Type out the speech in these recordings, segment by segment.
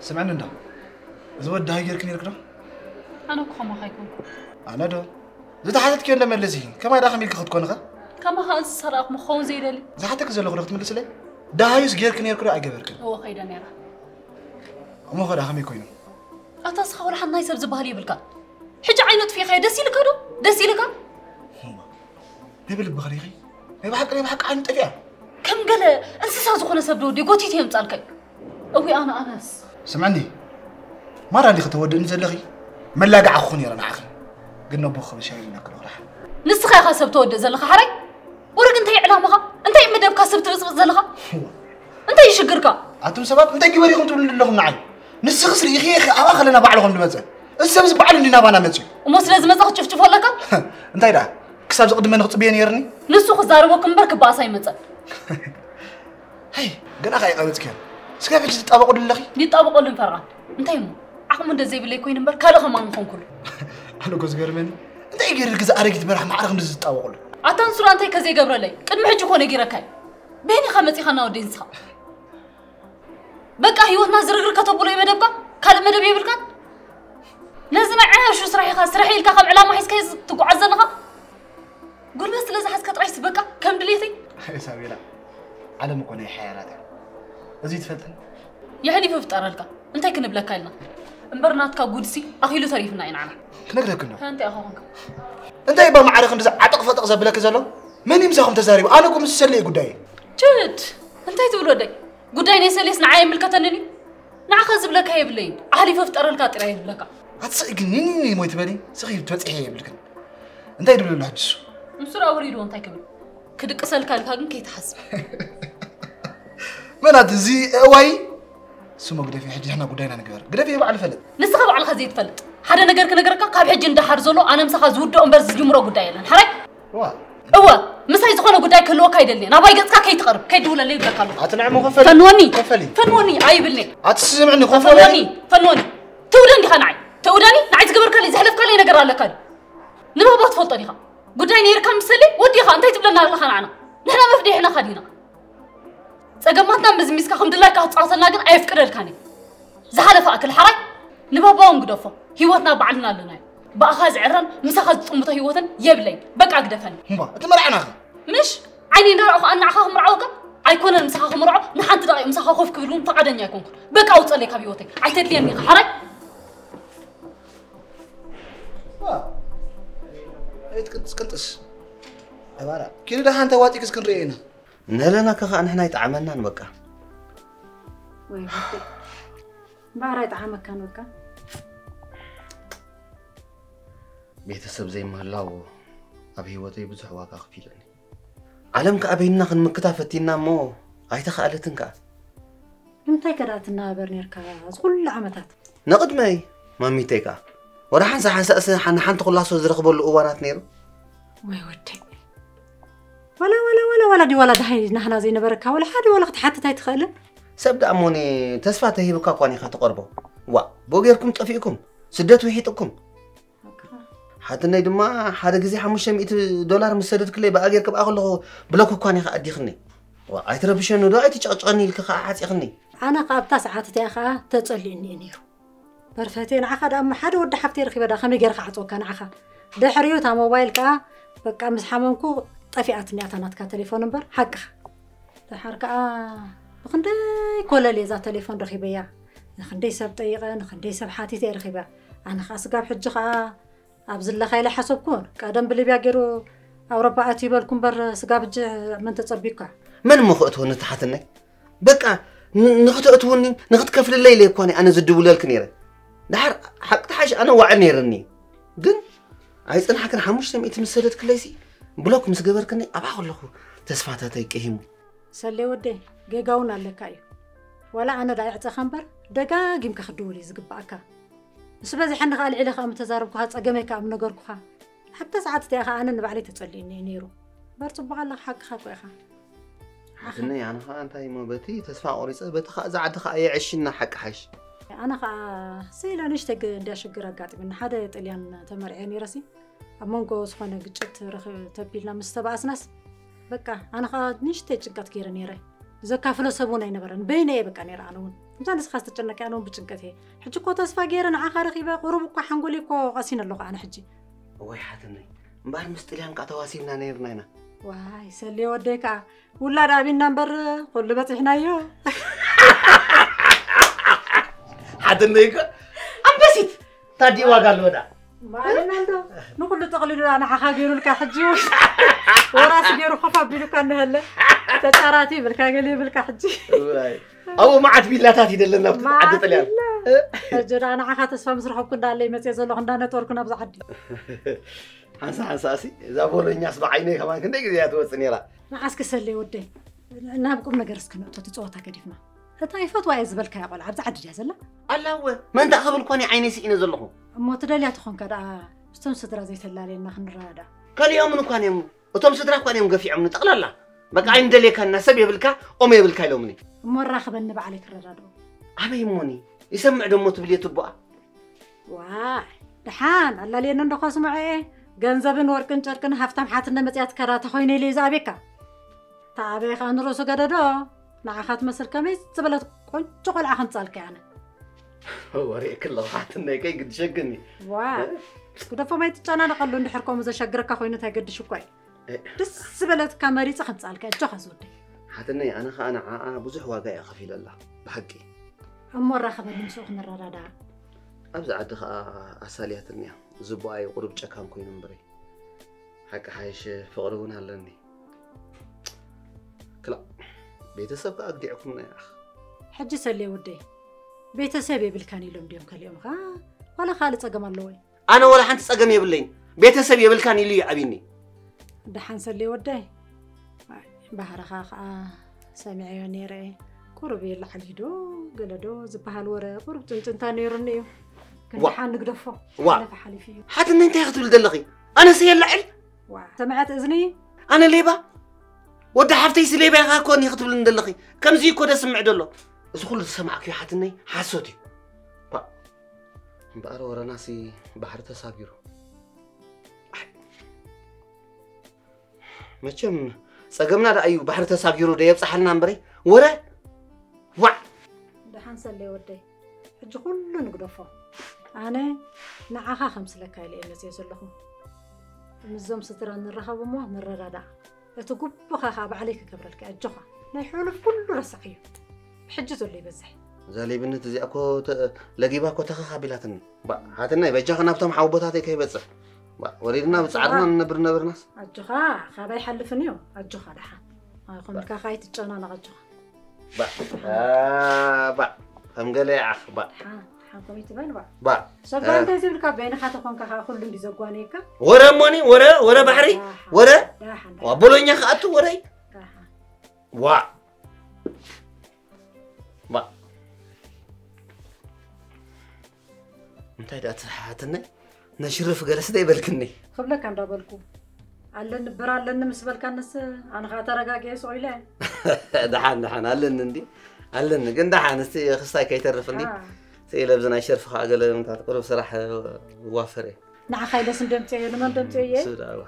ስምዕኒ እንዶ፣ እዚ ወዲ ሃይ ጌርክ ነርክ ዶ? ኣነ እኮ ከማኻ ኣይኮንኩ። ኣነ ዶ? ዝተሓተትክዮ እንዶ መልሲ። ከማይ ደኣ ከመይ ኢልክ ክትኮንኸ? ከማኻ እንስሳ ደኣ ክኸውን ዘይደሊ። ዝሓተክ ዘለኹ ዶ ክትምልስለይ? ደሃዩስ ጌርክ ነርክ ዶ ኣይገበርክን? እወ ከይደ ነራ። እሞ ኸ ደኣ ከመይ ኮይኑ? ኣታ እስኻ ወላ ሓንቲ ናይ ሰብ ዝበሃል የብልካ። ሕጂ ዓይኑ ኣጥፊእካዮ ደስ ኢልካ ዶ? ደስ ኢልካ? እማ፣ ናይ ብልቢ ኸሪኺ? ናይ ብሓቂ፣ ናይ ብሓቂ ዓይኑ ጠፊኣ? ከም ገለ እንስሳ ዝኾነ ሰብ ዶ ወዲ ጎቲቱ የምጻልካይ? እዊ ኣነ ኣነስ። ስምዕኒ፣ ማራ እንዲኺ ተወድእኒ ዘለኺ? መላጋዕ ክኹን ነይረ ንዓኺ። ግን ነቦ ክብል ሻይ ኢልና ክረኽራሕ። ንስኻ ኢኻ ሰብ ተወድእ ዘለኻ ሓራይ? ወረግ እንታይ ዕላማኻ? እንታይ መደብካ ሰብ ትብጽብጽ ዘለኻ? እንታይ ይሽግርካ? ኣቱም ሰባት እንታይ ግበር ኢኹም ትብሉ ኣለኹም ንዓይ? ንስኽስ ርኢኺ ኢኺ ኣብኣ ከለና ባዕልኹም ዝመጸ። እዚ ሰብዚ ባዕሉ እንዲ ናባና መጽዩ። እሞ ስለ ዝመጸ ክትጭፍጭፎ ኣለካ? እንታይ ደኣ? ክሳብ ዝቕድመኒ ክጽብዮ ነይርኒ? ንሱ ክዛረበኩም እምበር ክበኣስ ኣይመጸን። ሃይ፣ ገና ከኣ ይቐበጽክዮ። ስጋብ ሕጂ ትጣበቑሉ ኣለኺ? ይጣበቐሉን ፈርቓን። እንታይ እሞ? ዓቕሚ እንደ ዘይብለይ ኮይኑ እምበር ካልእ ከማን ምኾንኩሉ። ኣነ እኮ ዝገርመኒ፣ እንታይ ገይሩ ገዛ ኣረጊት መራሕ ማዕረ ክንድዚ ዝጣበቑሉ? ኣታ ንሱ ደኣ እንታይ ከ ዘይገብረለይ? ቅድሚ ሕጂ እኮ ነጊረካ እየ። በይንኻ መጺኻና ወደይ ንስኻ። በቃ ህይወትና ዝርግርግ ከተብሎ እዩ መደብካ? ካልእ መደብ የብልካን? ነዚ ናይ ዓያሹ ስራሕ ኢኻ ስራሕ ኢልካ ከም ዕላማ ሒዝካዮ ትጓዓዝ ዘለኻ? ጉልበት ስለ ዝሓዝካ ጥራይስ በቃ ከም ድሌተይ። ኣይ ሳቤላ፣ ዓለም እኮ ናይ ሓያላት እያ። እዚ ትፈልጥን? የሕሊፉ ይፍጠረልካ። እንታይ ክንብለካ ኢልና? እምበር ናትካ ጉድሲ ኣኺሉ ተሪፍና ኢና ንዓና። ክነግረክ እንዶ። ከ እንታይ ኢኻ ኮንካ? እንታይ እባ ማዕረ ክንድዚ ዓጠቕ ፈጠቕ ዘብለክ ዘሎ? መን እዩ ምሳኹም ተዛሪቡ? ኣነ እኮ ምስ ሰሌ እዩ ጉዳየ። ችድ! እንታይ ትብል ወደይ? ጉዳይ ናይ ሰሌስ ንዓይ ኣይምልከተንን እዩ። ንዓኻ ዝብለካ የብለይን። ኣሕሊፈ ፍጠረልካ ጥራይ እየ ዝብለካ። ኣትስኢ ግን ኒኒኒ ሞይ ትበሊ፣ ስኺ ትበጽሒ የብልክን። እንታይ ድብል ኣሎ ሕጂ እሱ? ንሱ ደኣ ወሪድዎ እንታይ ክብል? ክድቅሰልካ ኢልካ ግን ከይትሓስብ። መን ኣቲ እዚ እዋይ? ስሞ ግደፊ፣ ሕጂ ንሕና ጉዳይና ንግበር። ግደፊ፣ ባዕሉ ይፈልጥ። ንስኻ ባዕልኻ ዘይትፈልጥ። ሓደ ነገር ክነግረካ፣ ካብ ሕጂ ንደሓር ዘሎ ኣነ ምሳኻ ዝውድኦ እምበር ዝጅምሮ ጉዳይ የለን። ሓራይ? ዋ። እወ፣ ምሳይ ዝኾነ ጉዳይ ክህልወካ ኣይደልንየ። ናባይ ገጽካ ከይትቐርብ፣ ከይትድውለለይ ይብለካ ኣለኹ። ኣቲ ንዕሞ ከፈሊ። ፈንወኒ። ከፈሊ። ፈንወኒ ኣይብልንየ። ኣቲ ስምዕኒ፣ ኮፈለኒ። ፈንወኒ። ፈንወኒ። ትውደ እንዲኻ ንዓይ። ትውደኒ፣ ንዓይ ዝገበርካለይ፣ ዘሕለፍካለይ ነገር ኣለካ ድዩ? ንባባ ትፈልጦ ዲኻ? ጉዳይ ነይርካ ምሰሊ ወዲኻ እንታይ ትብለና ኣለኻ ንዓና? ንሕና መፍዲሕናኻ ዲና? ጸገማትና መዝሚዝካ ከም ድላይካ ክትጻወተልና ግን ኣየፍቅደልካን እዩ። ዝሓለፈ ኣክል ሓራይ ንባባ እውን ግደፎ። ህይወትና ባዕልና ኣለናዮ። ብኣኻ ዝዕረን ምሳኻ ዝጥምቶ ህይወትን የብለይን። በቃ ግደፈኒ። እምባ፣ እቲ መርዓናኸ? ምሽ ዓይኒ እንዳረኣኹ ኣናዕኻ ክምርዓወካ? ኣይኮነን ምሳኻ ክምርዖ፣ ንሓንቲ ደቂቕ ምሳኻ ኮፍ ክብል እውን ፈቓደኛ ኣይኮንኩን። በቃ ውጸለይ ካብ ህይወተይ። ኣይተድልየኒ ኢኻ ሓራይ። ኣይትቅንጥስ ቅንጥስ። ኣባራ ኪዱ ደሓን ተዋጢክስ ክንሪኦ ኢና። ነለና ከ ከኣ ንሕና ኣይጠዓመናን በቃ። ወይ ወደይ። እምበኣር ኣይጠዓመካን በቃ። ቤተሰብ ዘይምህላው ኣብ ህይወተይ ብዙሕ ዋጋ ከፊሉኒ። ዓለም ከኣ በይንና ክንምክታ ፈቲና እሞ ኣይተኻእለትን ከኣ። ንምንታይ ከ ደኣ ትነባበር ኔርካ እዚ ኩሉ ዓመታት? ንቕድመይ ማሚተይ ከኣ ወላ ሓንሳእ ሓንሳእሲ ንሓንቲ ኩላሶ ዝረኽበሉ እዋናት ነይሩ። ወይ ወደይ። ዋላ ዋላ ዋላ ዋላ ድዩ ዋላ ደሃይ ናህና ዘይነበረካ ዋላ ሓደ ዋላ ክትሓትት ኣይትኽእልን? ሰብ ደኣ እሞኒ ተስፋ ተሂብካ እኳ ኒኻ ትቐርቦ። ዋእ ብኡ ጌርኩም ጠፊእኩም። ስደት ውሒጥኩም። ሓትነይ ድማ ሓደ ግዜ ሓሙሽተ ሚእቲ ዶላር ምስ ሰደድክለይ ብኣ ጌርክ ብኣ ከለኹ ብሎክ እኳ ኒኻ ኣዲኽኒ። ዋእ ኣይትረብሸኒ ዶ ኣይትጨቕጭቐኒ ኢልኪ ኸዓ ዓጺኽኒ። ኣነ ኸዓ ኣብታ ሰዓት እቲኣ ኸዓ ተጸሊኡኒ እዩ ነይሩ። በርፈቴ ንዓኻ ደኣ እሞ ሓደ ወዲ ሓፍተይ ረኺበ ደኣ ከመይ ገይረ ክዓጽወካ ንዓኻ? ድሕሪኡ እታ ሞባይል ከኣ በቃ ምስ ሓመምኩ ጠፊኣትኒ እያ እታ ናትካ ቴሌፎን እምበር ሓቅኻ። ደሓር ከኣ ብኽንደይ ኮለል እየ እዛ ቴሌፎን ረኺበያ። ንኽንደይ ሰብ ጠይቐ ንኽንደይ ሰብ ሓቲተ እየ ረኺበያ። ኣነ ከኣ ስጋብ ሕጂ ከኣ ኣብ ዝለኻ ኢለ ኣይሓሰብኩን። ቀደም ብሊብያ ገይሩ ኣውሮፓ ኣትዩ በልኩ እምበር ስጋብ ሕጂ መን ተጸቢዩካ? መን እሞ ከእትወኒ ተሓትነይ? በቃ ን- ንኽተእትውኒ ንኽትከፍልለይ ኢለ እኳ እኔ ኣነ ዝድውለልኪ ነይረ። ድሓር ሓቂ ተሓሽ ኣነ ዋዕል ነይረኒ። ግን ኣይጸናሕክን ሓሙሽተ ሚእቲ ምስ ሰደድክለይሲ ብሎክ ምስ ገበርክኒ ኣብኣ ከለኹ ተስፋታተይ ቀሂሙ። ሰሌ ወደይ ጌጋ እውን ኣለካ እዩ። ዋላ ኣነ ደኣ ይዕጸኻ እምበር ደጋጊምካ ክትድውል እዩ ዝግብኣካ። ምስ በዝሐኒ ከኣ ኣልዒለ ከኣ ምተዛረብኩኻ ጸገመይ ከኣ ምነገርኩኻ። ኣብታ ሰዓት እቲኣ ከኣ ኣነ ንባዕለይ ተጸሊኡኒ እዩ ነይሩ። እምበር ጽቡቕ ኣለኻ ሓቅኻ እኮ ኢኻ። ሓትነይ ኣነ ኸዓ እንታይ እሞ በቲ ተስፋ ቆሪጸ በቲ ኸዓ እዛ ዓዲ ኸዓ የዕሽና ሓቂ ሓሽ። ኣነ ኸዓ ስኢለ ንእሽተይ ግ- እንድያ ሽግር ኣጋጢሙኒ ሓደ ጥልያን ተመርዕየ ነይረሲ ኣብ መንጎ ዝኾነ ግጭት ረኽ ተቢልና ምስ ተባኣስናስ በቃ ኣነ ኸዓ ንእሽተይ ጭንቀት ገይረ ነይረ። ዘካፍሎ ሰብ እውን ኣይነበረን። በይነ እየ በቃ ነይረ ኣነ እውን። እዛ ንስኻ ዝተጨነቂ ኣነ እውን ብጭንቀት እየ። ሕጂ እኮ ተስፋ ገይረ ንዓኻ ረኺበ፣ ቁሩብ እኮ ሓንጎለይ እኮ ቀሲነ ኣለኹ ኣነ ሕጂ። እዋይ ሓትነይ፣ እምበኣር ምስ ጥልያን ከኣ ተዋሲብና ነይርና ኢና። ዋይ ሰሌ ወደይ ከኣ ውላድ ኣቢና እምበር ኩሉ በጺሕናዮ። ሓትነይ እኮ ኣንበሲት ታዲ ዋጋ ኣለዎ ዳ። ማለና እንዶ ንኩሉ ጠቕሊሉ ንዓኻ ገይሩልካ ሕጂ እውን ወራሲ ገይሩ ኮፍ ኣቢሉካ እንሀለ ተጫራቲ ይብልካ ገለ ይብልካ ሕጂ። እዋይ። ኣብኡ መዓት ቪላታት ይደለና ኣብቲ ዓዲ ጥልያን። ማዕት ቪላ። ሕጂ ደኣ ንዓኻ ተስፋ ምስ ረኸብኩ እንዳለይ መፅየ ዘለኹ እንዳነጠርኩ ናብዚ ዓዲ። ሓንሳ ሓንሳ ሲ እዛ ቦሎኛስ ብዓይነይ ከማን ክንደይ ግዜ እያ ትወፅእ ነይራ። ንዓስኪ ሰለይ ወደይ ናብ ቁም ነገር እስኪ ንእቶ እቲ ፀወታ ገዲፍና። እታ ይፈትዋ እየ ዝበልካያ ቆልዓ ኣብዚ ዓዲ ድያ ዘላ? ኣላ እወ፣ መን ደኣ ክብል እኳ ናይ ዓይነይ ስኢነ ዘለኹ። እሞ ትደልያ ተኾንካ ደኣ ምስቶም ስድራ ዘይተላለየና ክንረዳዳእ። ከሊኦምን እኳ እዮም፣ እቶም ስድራ እኳ እዮም ገፊዖምኒ ጠቕላላ። በቃ ኣይንደልየካን ኢና፣ ሰብ የብልካ ኦም የብልካ ኢሎምኒ። እሞ ኣራኽበኒ ባዕለይ ክረዳድኦ። ኣበይ እሞኒ ይሰምዕ ዶ እሞ ትብልዮ ትቦኣ? ዋይ ደሓን ኣላልየኒ እንዶ ከስምዖ እየ። ገንዘብን ወርቅን ጨርቅን ሃፍታም ሓትነ መፅያ ትከዳ ተኾይነ ኢለ እዩ ዝኣብየካ። ተኣበየ ኸኣ ንርእሱ ገደዶ። ንዓኻ ትመስል ከመይ ዝበለት ቆንጆ ቆልዓ ከምጻልካ ኣነ። ወሬ ክለኹ ሓትነይ ከይግድሸግኒ። ዋ ግደፎም ኣይትጨናነቐሉ፣ እንድሕር ከምኡ ዘሸግረካ ኮይኑ እንታይ ገድሽ እኳ እዩ። እ። ደስ ዝበለትካ መሪጸ ከምጻልካ እጆኻ ዝወደይ። ሓትነይ ኣነ ኸኣ ንዓኣ ብዙሕ ዋጋ እየ ከፊለላ ብሓቂ። እሞ ራኸበኒ ምስኡ ክንረዳዳ። ኣብዚ ዓዲ ኸኣ ኣሳልያትኒ እያ። ዝቦኣይ ቁሩብ ጨካን ኮይኑ እምበረይ። ሓቂ ሓይሽ ፍቕሪ እውን ኣለኒ። ክላእ ቤተሰብ ከኣ ኣግዲዕኩምና ኢኻ። ሕጂ ሰሌ ወደይ ቤተሰብ የብልካን ኢሎም ድዮም ከሊኦምኻ? ዋላ ካልእ ጸገም ኣለዎ እዩ? ኣነ ዋላ ሓንቲ ጸገም የብለይን። ቤተሰብ የብልካን ኢሉ እዩ ኣብኒ። ደሓን ሰሌ ወደይ። ኣይ፣ ባህርኻ ከኣ ሰሚዐዮ ነይረ እየ። ቁሩብ የለዓል ዶ ገለ ዶ ዝበሃል ወረ ቁሩብ ጭንጭንታ ነይሩኒ እዩ። ግን ዋ። ደሓን ንግደፎ። ዋ። ሓለፈ ሓሊፉ እዩ። ሓትነይ እንታይ ክትብል ዘለኺ? ኣነስ የለዕል? ዋ፣ ሰምዐት እዝኒ? ኣነ ሌባ? ወዲ ሓፍተይሲ ሌባ ኢኻ እኮ እኒ ክትብልኒ ዘለኺ። ከምዚ እኮ ደስምዕ ደሎ። እዚ ኩሉ ዝሰማዕክዮ ሓትነይ ሓሶት እዩ። ባ፣ እምበኣር ወረናሲ ባሕሪ ተሳጊሩ። ኣይ፣ መቸም ጸገምና ደኣ እዩ ባሕሪ ተሳጊሩ ዶ የብጽሓልና እምበረይ። ወረ ዋዕ። ደሓን ሰለይ ወደይ፣ ሕጂ ኩሉ ንግደፎ። ኣነ ንዓኻ ከምስለካ ኢለ እየ መጽየ ዘለኹ። ምስዞም ስድራ ንራኸብ እሞ ንረዳዳእ። እቲ ጉቡኻ ኸኣ ባዕለይ ክገብረልካ ኣጆኻ። ናይ ሕሉፍ ኩሉ ረሳዕዮ። ብሕጂ ዘሎ ይበዝሕ። እዛ ሌብነት እዚኣ እኮ ተ-፣ ለጊባ እኮ ተኸኻቢላትኒ። ባ፣ ሓትነይ በጃኺ ናብቶም ሓወቦታተይ ከይበጽሕ። ባ፣ ወሪድና ብጻዕርና ንነብር ነበርናስ። ኣጆኻ፣ ካባይ ሓልፍን እዩ። ኣጆኻ ደሓን። ኣይ፣ ከምልካ ኸኣ ኣይትጨናነቕ ኣጆኻ። ባ፣ ባ፣ ከም ገለ ይዓኽ፣ ባ። ደሓን፣ ደሓን ከምኡ ይትበል፣ ባ። ባ። ሰብ እ። እንታይ ዝብልካ በይንኻ ተኾንካ ኸኣ ኩሉ እንዲ ዘጓነየካ? ወረ እሞኒ፣ ወረ፣ ወረ ባሕሪ፣ ደሓን፣ ወረ። ደሓን፣ ዋ፣ ደሓን። ቦሎኛ ክኣቱ ወረይ። ደሓን። ዋ። ባ። እንታይ ደኣ ትሓትነይ? ነሽርፍ ገለስ ዶ ይበልክኒ? ክብለካ እንዳበልኩ። ኣለኒ ብር ኣለኒ ምስ በልካንስ ኣነ ኸኣ ተረጋጊኤ ስቕ ኢለ። ደሓን፣ ደሓን፣ ኣለኒ እንዲ። ኣለኒ፣ ግን ደሓን፣ እስቲ ክስታይ ከይተርፍ እንዲ። አ። ስኢለ ኣብዚ ናይ ሸርፊ ኸኣ ገለ ምንታት ቁሩብ ስራሕ ዋፈር እየ። ንዓኻ ኢለስ እንደምፅኦ እየ፣ ንመን ደምፅኦ እየ? እሱ ደኣ እዋ።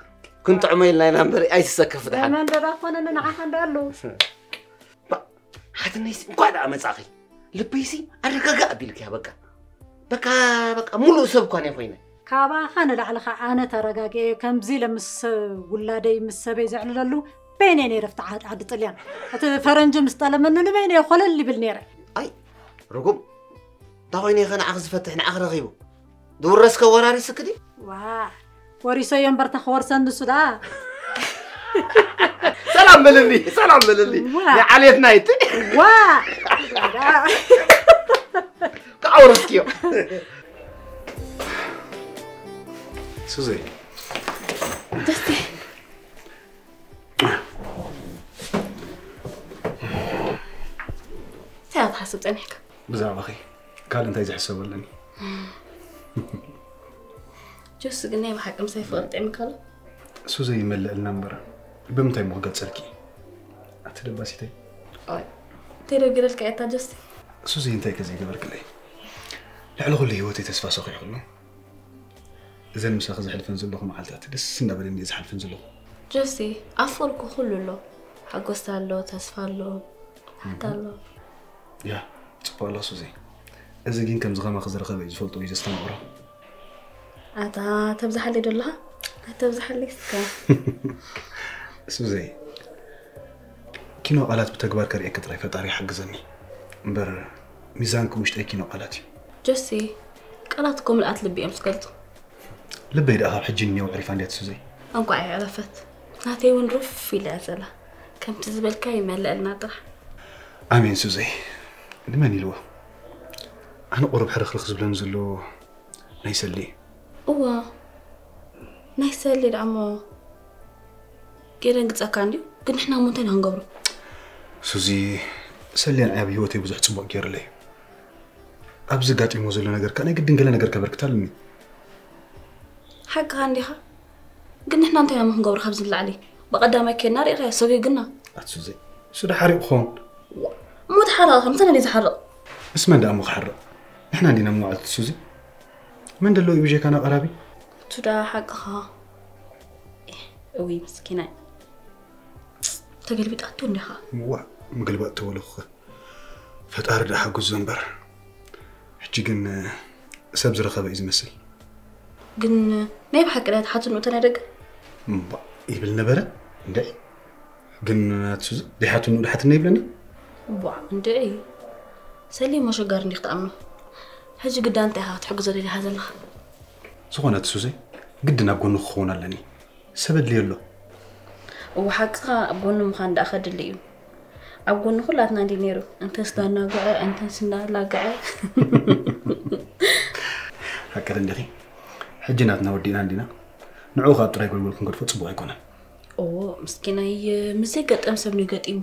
ክንጥዕሞ ኢልና ኢና እምበር ኣይትሰከፍ ደሓን። ንመን ደዳ ኮነ ንዓኻ እንዳሉ። ባ፣ ሓትነይሲ እንኳዕ ደኣ መጻኺ። ልበይሲ ኣረጋጋእ ኣቢልክያ በቃ። በቃ፣ በቃ፣ ሙሉእ ሰብ እኳ እየ ኮይነ። ካባኻ ንላዕሊ ኸኣ ኣነ ተረጋጊኤ፣ ከምዚ ኢለ ምስ ውላደይ፣ ምስ ሰበይ ዘዕልለሉ በይነይ ነይረ ኣብቲ ዓድ-፣ ዓዲ ጥልያን። እቲ ፈረንጂ ምስ ጠለመኒ ንበይነይ ኮለል ይብል ነይረ። ኣይ፣ ርጉም። እንታይ ኮይነ ኢኸ ንዓኺ ዝፈትሕ፣ ንዓኺ ረኺቡ? ዝውረስከ ወራሪስኪ ድዩ? ዋ፣ ወሪሰዮ እምበር፣ ተኸወርሰኒ ንሱ ደኣ። ሰላም በልኒ፣ ሰላም በልኒ። ዋ። ንዓሌትና ይት-፣ ዋ። ክዓ ወረስክዮ። ሱዘይ። ደስቲ። እንታይ ኢኻ ትሓስብ ጸኒሕካ? ብዛዕባኺ ካልእ እንታይ ዝሕሰብ ኣለኒ? ጆሲ ግን ናይ ብሓቂ ምሳይ ፍቕሪ ጥዒምካ ኣሎ? ሱዘይ ይመልእልና እምበር ብምንታይ እሞ ክገልጸልኪ? ኣቲ ደባሲተይ። ኣይ፣ እንታይ ደው ገይረልካ እያ እታ ጆሲ? ሱዘይ እንታይ ከ ዘይገበርክለይ? ልዕሊ ኩሉ ህይወተይ ተስፋ ሰኺዕኩሉ። እዘን ምሳኺ ዘሕልፈን ዘለኹ መዓልታት ደስ እናበለኒ እየ ዝሓልፈን ዘለኹ። ጆሲ፣ ኣፍቅርኩ ኩሉ ኣሎ። ሓጎስታ ኣሎ፣ ተስፋ ኣሎ። ኣታ ኣሎ። ያ ጽቡቕ ኣሎ ሱዚ። እዚ ግን ከምዚ ከማኺ ዝረኸበ እዩ ዝፈልጦ እዩ ዘስተማቕሮ። ኣታ ተብዝሓለይ ዶ ኣለኻ? ኣይተብዝሓለይ እስካ። ሱዚ፣ ኪኖ ቃላት ብተግባር ከርእየኪ ጥራይ ፈጣሪ ይሓግዘኒ እምበር፣ ሚዛንኪ ውሽጠይ ኪኖ ቃላት እዩ። ጆሲ፣ ቃላት እኮ ምልኣት ልቢ እዮም ዝገልጹ። ልበይ ደኣ ካብ ሕጂ እኒኦ ዕሪፋ እንድያ ትሱዘይ። እንቋዕ የዕረፈት። ናተይ እውን ሩፍ ኢላ እያ ዘላ። ከምቲ ዝበልካ ይመልአልና ጥራሕ። ኣሜን ሱዘይ። ንመን ኢልዎ? ኣነ ቁሩብ ሕርኽርኽ ዝብለኒ ዘሎ ናይ ሰሊ። እዋ፣ ናይ ሰሊ ደኣሞ የደንግጸካ እንድዩ። ግን ንሕና እሞ እንታይ ኢና ክንገብሮ? ሱዚ፣ ሰሊ ንዓይ ኣብ ህይወተይ ብዙሕ ጽቡቕ ገይርለይ። ኣብዚ ጋጢሞ ዘሎ ነገር ከኣ ናይ ግድን ገለ ነገር ከበርክት ኣለኒ። ሓቅኻ እንዲኻ። ግን ንሕና እንታይ ኢና ክንገብሮ ካብዚ ንላዕሊ? ብቐዳማይ ኬድና ርኢኻዮ፣ ሰብ ይግና። ኣቲ ሱዚ፣ እሱ ደሓሪቑ ክኸውን። እሞ ተሓረቐ፣ ከምታ ናበይ ዝሓርቕ? ምስ መን ደኣ እሞ ክሓርቕ? ንሕና እንዲና መዋዕልቲ ሱዚ። መን ደሎ እዩ ብጀካና ቀራቢ? እቱ ደኣ ሓቅኻ። እውይ ምስኪናይ። ተገልቢጣቱ እንዲኻ። ዋ፣ ምግልባጥ ተበልኹኸ። ፈጣሪ ደኣ ሓግዞ እምበር። ሕጂ ግን ሰብ ዝረኸበ እዩ ዝመስል። ግን ናይ ብሓቂ ድያ ትሓትንኡ እተን ኣደቂ? እምባ ይብል ነበረ። እንድዒ ግን ኣቲ ሱዚ፣ ዘይሓትንኡ ድሓትነ ይብለኒ? እቧ፣ እንድዒ። ሰሊ እሞ ኣሸጋሪ እንዲኺ ትኣምኖ። ሕጂ ግዳ እንታይ ኢኻ ክትሕግዞ ደሊኻ ዘለኻ? ዝኾነ ኣቲ ሱዚ፣ ግድን ኣብ ጎንኺ ክኸውን ኣለኒ። ሰብ ኣድልዮ ኣሎ። እወ ሓቅኻ፣ ኣብ ጎኑ ምዃን ደኣ ከድሊ እዩ። ኣብ ጎኑ ኩላትና እንዲ ነይሩ፣ እንተስ ዳናግዐ፣ እንተስ እንዳላግዐ። ሓቅኺ እንዲኺ። ሕጂ ናትና ወዲእና እንዲና። ንዕኡ ካብ ጥራይ ጎልጎል ክንገድፎ ጽቡቕ ኣይኮነን። ኦ፣ ምስኪናይ፣ ምስ ዘይገጠም ሰብ ነው ገጢሙ።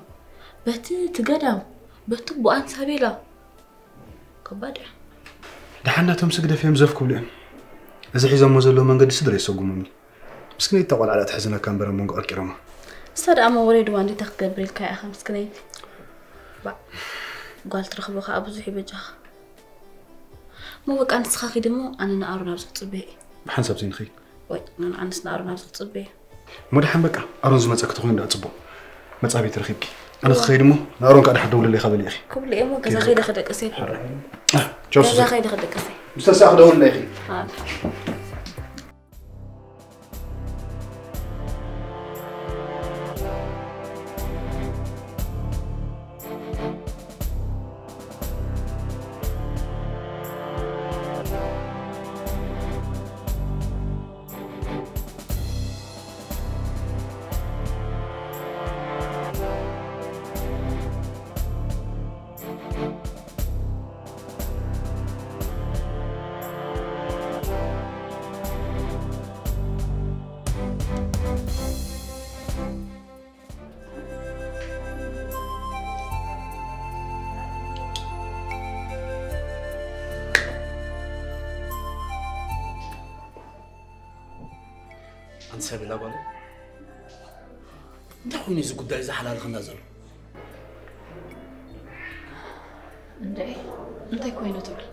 በቲ እቲ ገዳም፣ በቲ ቡኣን ሳቤላ። ከባድ እያ። ደሓን ናቶም ስግደፍ እዮም ዘፍ ክብሉ እዮም። እዚ ሒዞሞ ዘለዉ መንገዲ ስድራ የሰጉሙኒ። ምስኪነይ እታ ቆልዓ ደኣ ትሕዝነካ እምበር ኣብ መንጎ ቀርቂሮማ። ንሳ ደኣ እሞ ወለድዋ እንዴት ክትገብር ኢልካ ኢኻ ምስኪነይቲ። ባዕ፣ ጓል ትረኽቦ ከኣ ብዙሕ ይበጃኻ። እሞ በቃ ንስኻ ኺድ እሞ ኣነ ንኣሮን ኣብዚ ክጽበዮ እየ። ብሓንሳብ ዘይንኸይድ። ወይ፣ ኣነ ንኣንስ ንኣሮን ኣብዚ ክጽበዮ። እሞ ደሓን በቃ ኣሮን ዝመጸኪ ተኾይኑ ደኣ ጽቡቕ። መጻቢት ረኺብኪ። ኣነ ክኸይድ እሞ ንኣሮን ከኣ ደሓን ደውልለይ ኢኻ በሊ ኢኺ። ክብሉ እየ እሞ ገዛ ከይደ ክደቅስ እየ። ቻው ገዛ ሱዚ። ከይደ ክደቅስ እየ። ምስ ተሳእኺ ደውልለይ ኢኺ። ኣል። ኣንሳቤላ ጓለ እንታይ ኮይኑ እዚ ጉዳይ እዚ ሓላልኽና ዘሎ? እንደ እንታይ ኮይኑ ትብል?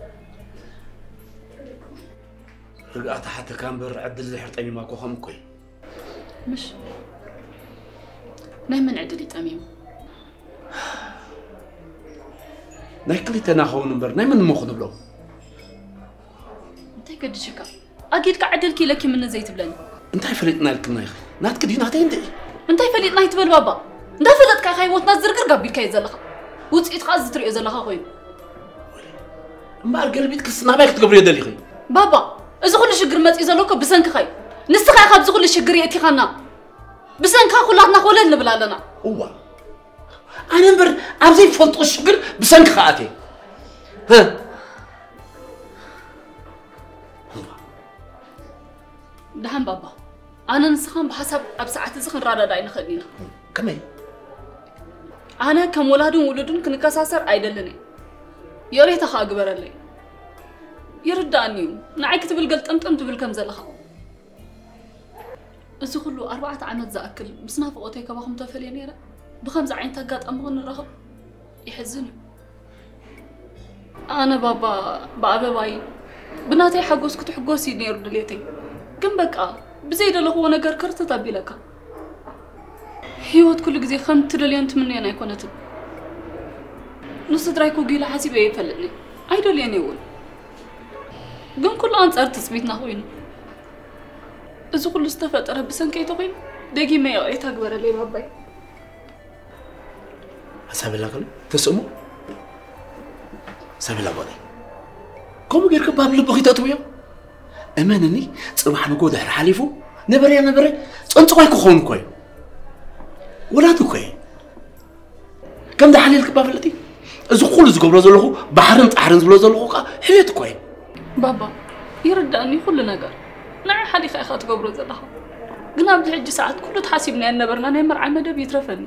ርግኣት ሓተካ እምበር ዕድል ድሕር ጠሚማ እኮ ከምኡ እኮ እዩ። ምሽ ናይ መን ዕድል ይጠሚሙ? ናይ ክልተና ኸውን እምበር ናይ መን እሞ ክንብሎ? እንታይ ገድሽካ? ኣጊድካ ዕድልኪ ኢለኪ ምነ ዘይትብለኒ። እንታይ ፈሊጥና ኢልክና ኢኺ? ናትኪ ድዩ ናተይ እንድዒ? እንታይ ፈሊጥና ኣይትበል ባባ። እንዳፈለጥካ ኢኻ ህይወትና ዝርግርግ ኣቢልካዮ ዘለኻ። ውፅኢቱ ከዓ እዚ ትሪኦ ዘለኻ ኮይኑ። እምበኣር ገልቢጥክስ ናባይ ክትገብርዮ ደሊኺ? ባባ፣ እዚ ኩሉ ሽግር መፂኡ ዘሎ እኮ ብሰንክኻ እዩ። ንስኻ ኢኻ ኣብዚ ኩሉ ሽግር የእቲኻና። ብሰንክኻ ኩላትና ኮለል ንብል ኣለና። እዋ፣ ኣነ እምበር ኣብ ዘይፈልጦ ሽግር ብሰንክኻ ኣትየ። ደሓን ባባ፣ ኣነ ንስኻን ብሓሳብ ኣብ ሰዓት እዚ ክንረዳዳእ ኣይንኽእልን ኢና። ከመይ? ኣነ ከም ወላድን ውሉድን ክንከሳሰር ኣይደልን እየ። ይቕሬታ ኸኣ ግበረለይ። ይርድኣኒ እዩ፣ ንዓይ ክትብል ገልጠምጠም ትብል ከም ዘለኻ። እዚ ኩሉ ኣርባዕተ ዓመት ዝኣክል ምስ ናፍቖተይ ካባኹም ተፈልየ ነይረ። ብኸምዚ ዓይነት ኣጋጣሚ ክንራኸብ ይሕዝን እዩ። ኣነ ባባ ብኣበባይ ብናተይ ሓጎስ ክትሕጎስ እዩ ነይሩ ድሌተይ። ግን በቃ ብዘይደለኽዎ ነገር ከርተት ኣቢለካ። ህይወት ኩሉ ግዜ ከም ትደልዮን ትምነዮን ኣይኮነትን። ንስድራይ ኩጉ ኢለ ሓሲበ ኣይፈልጥን እየ። ኣይደልዮን እየ እውን። ግን ኩሉ ኣንጻር ትጽቢትና ኮይኑ። እዚ ኩሉ ዝተፈጠረ ብሰንከይ ተኮይኑ ደጊመ ይቕሬታ ግበረለይ ባባይ። ሳቤላ ከሎ ተስእሞ ሳቤላ ጓለይ፣ ከምኡ ጌርካ ባብ ልብኺ ተእትውዮ? እመንኒ፣ ጽባሕ ንጎ ድሕሪ ሓሊፉ ነበረያ ነበረ ጸንጽቋይ ክኸውን እኮ እዩ። ወላዲ እኮ እየ። ከም ደሓልየልኪ እባ ፍለጢ። እዚ ኩሉ ዝገብሮ ዘለኹ ባሕርን ጻሕርን ዝብሎ ዘለኹ ከኣ ሕልየት እኮ እዩ። ባባ፣ ይርዳእኒ ኩሉ ነገር። ንዓ ሓሊኻ ኢኻ ትገብሮ ዘለኻ። ግን ኣብዚ ሕጂ ሰዓት ኩሉ ተሓሲብናዮ ነበርና ናይ መርዓ መደብ ይትረፈኒ።